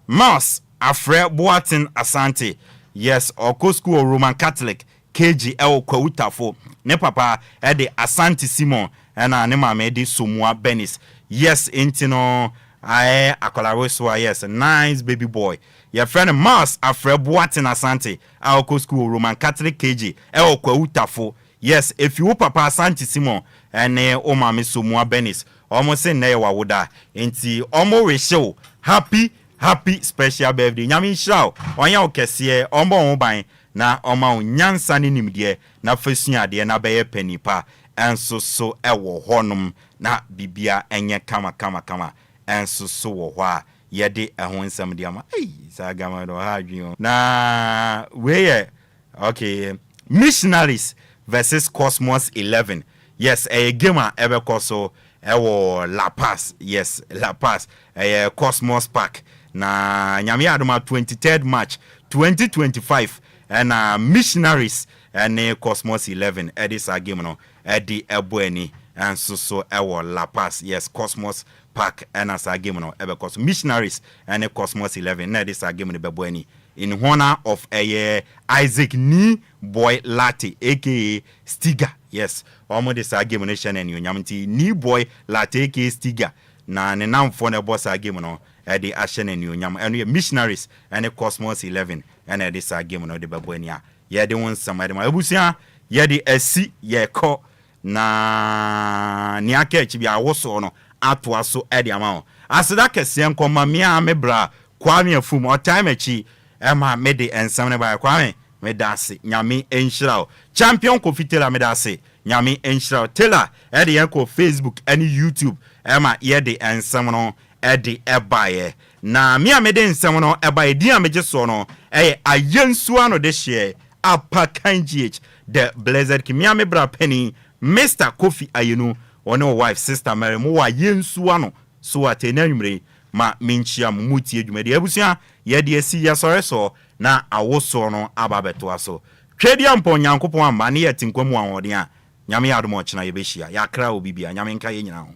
Miles Afrɛ Boateng Asante. Yes, ɔkɔ school wɔ Roman Catholic KG ɛwɔ Kwawu Tafo. Ne papa ɛde Asante Simon ɛna ne maame de Somua Bernice. Yes, nti no ayɛ akwadaa wesoa. Yes, nice baby boy. Yɛfrɛ no Miles Afrɛ Boateng Asante a ɔkɔ school wɔ Roman Catholic KG ɛwɔ Kwawu Tafo. Yes, efi wo papa Asante Simon ɛne wo maame Somua Bernice. Ɔmo se nnɛ yɛ w'awoda nti ɔmo wish wo happy happy special birthday. Nyame nhyira wo, ɔnyɛ wo kɛseɛ, ɔmbɔ wo ho ban na ɔma wo nyansa ne nimdeɛ na fa sua adeɛ na bɛyɛ panin pa nso so wɔ hɔnom na bibia nyɛ kama kama kama nso so wɔ hɔ a yɛde ɛho nsɛm de ama. Ei, saa gama no ɔha adwene o. Na wei yɛ okay, Missionaries versus Cosmos 11. Yes, ɛyɛ game a ɛbɛkɔ so ɛwɔ La Paz. Yes, La Paz, ɛyɛ Cosmos Park. Na Nyame yɛ adom a 23rd March 2025 ɛna Missionaries ɛne Cosmos 11 ɛde saa game no ɛde ɛbɔ ani nso so ɛwɔ La Paz. Yes, Cosmos Park ɛna saa game no ɛbɛkɔ so. Missionaries ɛne Cosmos 11 na ɛde saa game no bɛbɔ ani. in honor of ɛyɛ Isaac Nii Boy Latte aka Stiga. Yes, wɔn de saa game no hyɛ no anuonyam nti Nii Boy Latte aka Stiga na ne namfoɔ na ɛbɔ saa game no ɛde ahyɛ no anuonyam. Ɛno yɛ Missionaries ɛne Cosmos 11 ɛna ɛde saa game no de bɛbɔ ani a yɛde wo nsɛm ɛde ma abusua yɛde asi yɛkɔ na nea aka akyi bi awosoɔ no atoa so ɛde ama wo. Aseda kɛseɛ nkɔma mmea me bra Kwame Afum ɔtaa m'akyi ɛma mede nsɛm no baeɛ. Kwame meda ase, Nyame nhyira wo. Champion Kofi Taylor meda ase, Nyame nhyira wo. Taylor ɛde yɛn kɔ Facebook ɛne YouTube ɛma yɛde nsɛm no ɛde ɛbaeɛ. Na me a mede nsɛm no ɛbaeɛ, din a megye soɔ no ɛyɛ Ayensu ano de hyeɛ Apakan GH the Blessed King. Me a me bra panin Mister Kofi Ayenu, ɔne wo wife Sister Mary mo wɔ Ayensu ano so ate na anwummere yi ma menkyia mo, motie dwumadie. Abusua, yɛde asi yɛsɔre soɔ na awosoɔ no aba abɛtoa so. Tweaduampɔn Nyankopɔn amma ne yɛte nkwa mu wɔ ahoɔden a, Nyame yɛ adom a ɔkyena yɛbɛhyia. Yɛakra obi biara. Nyame nka yɛn nyinaa ho.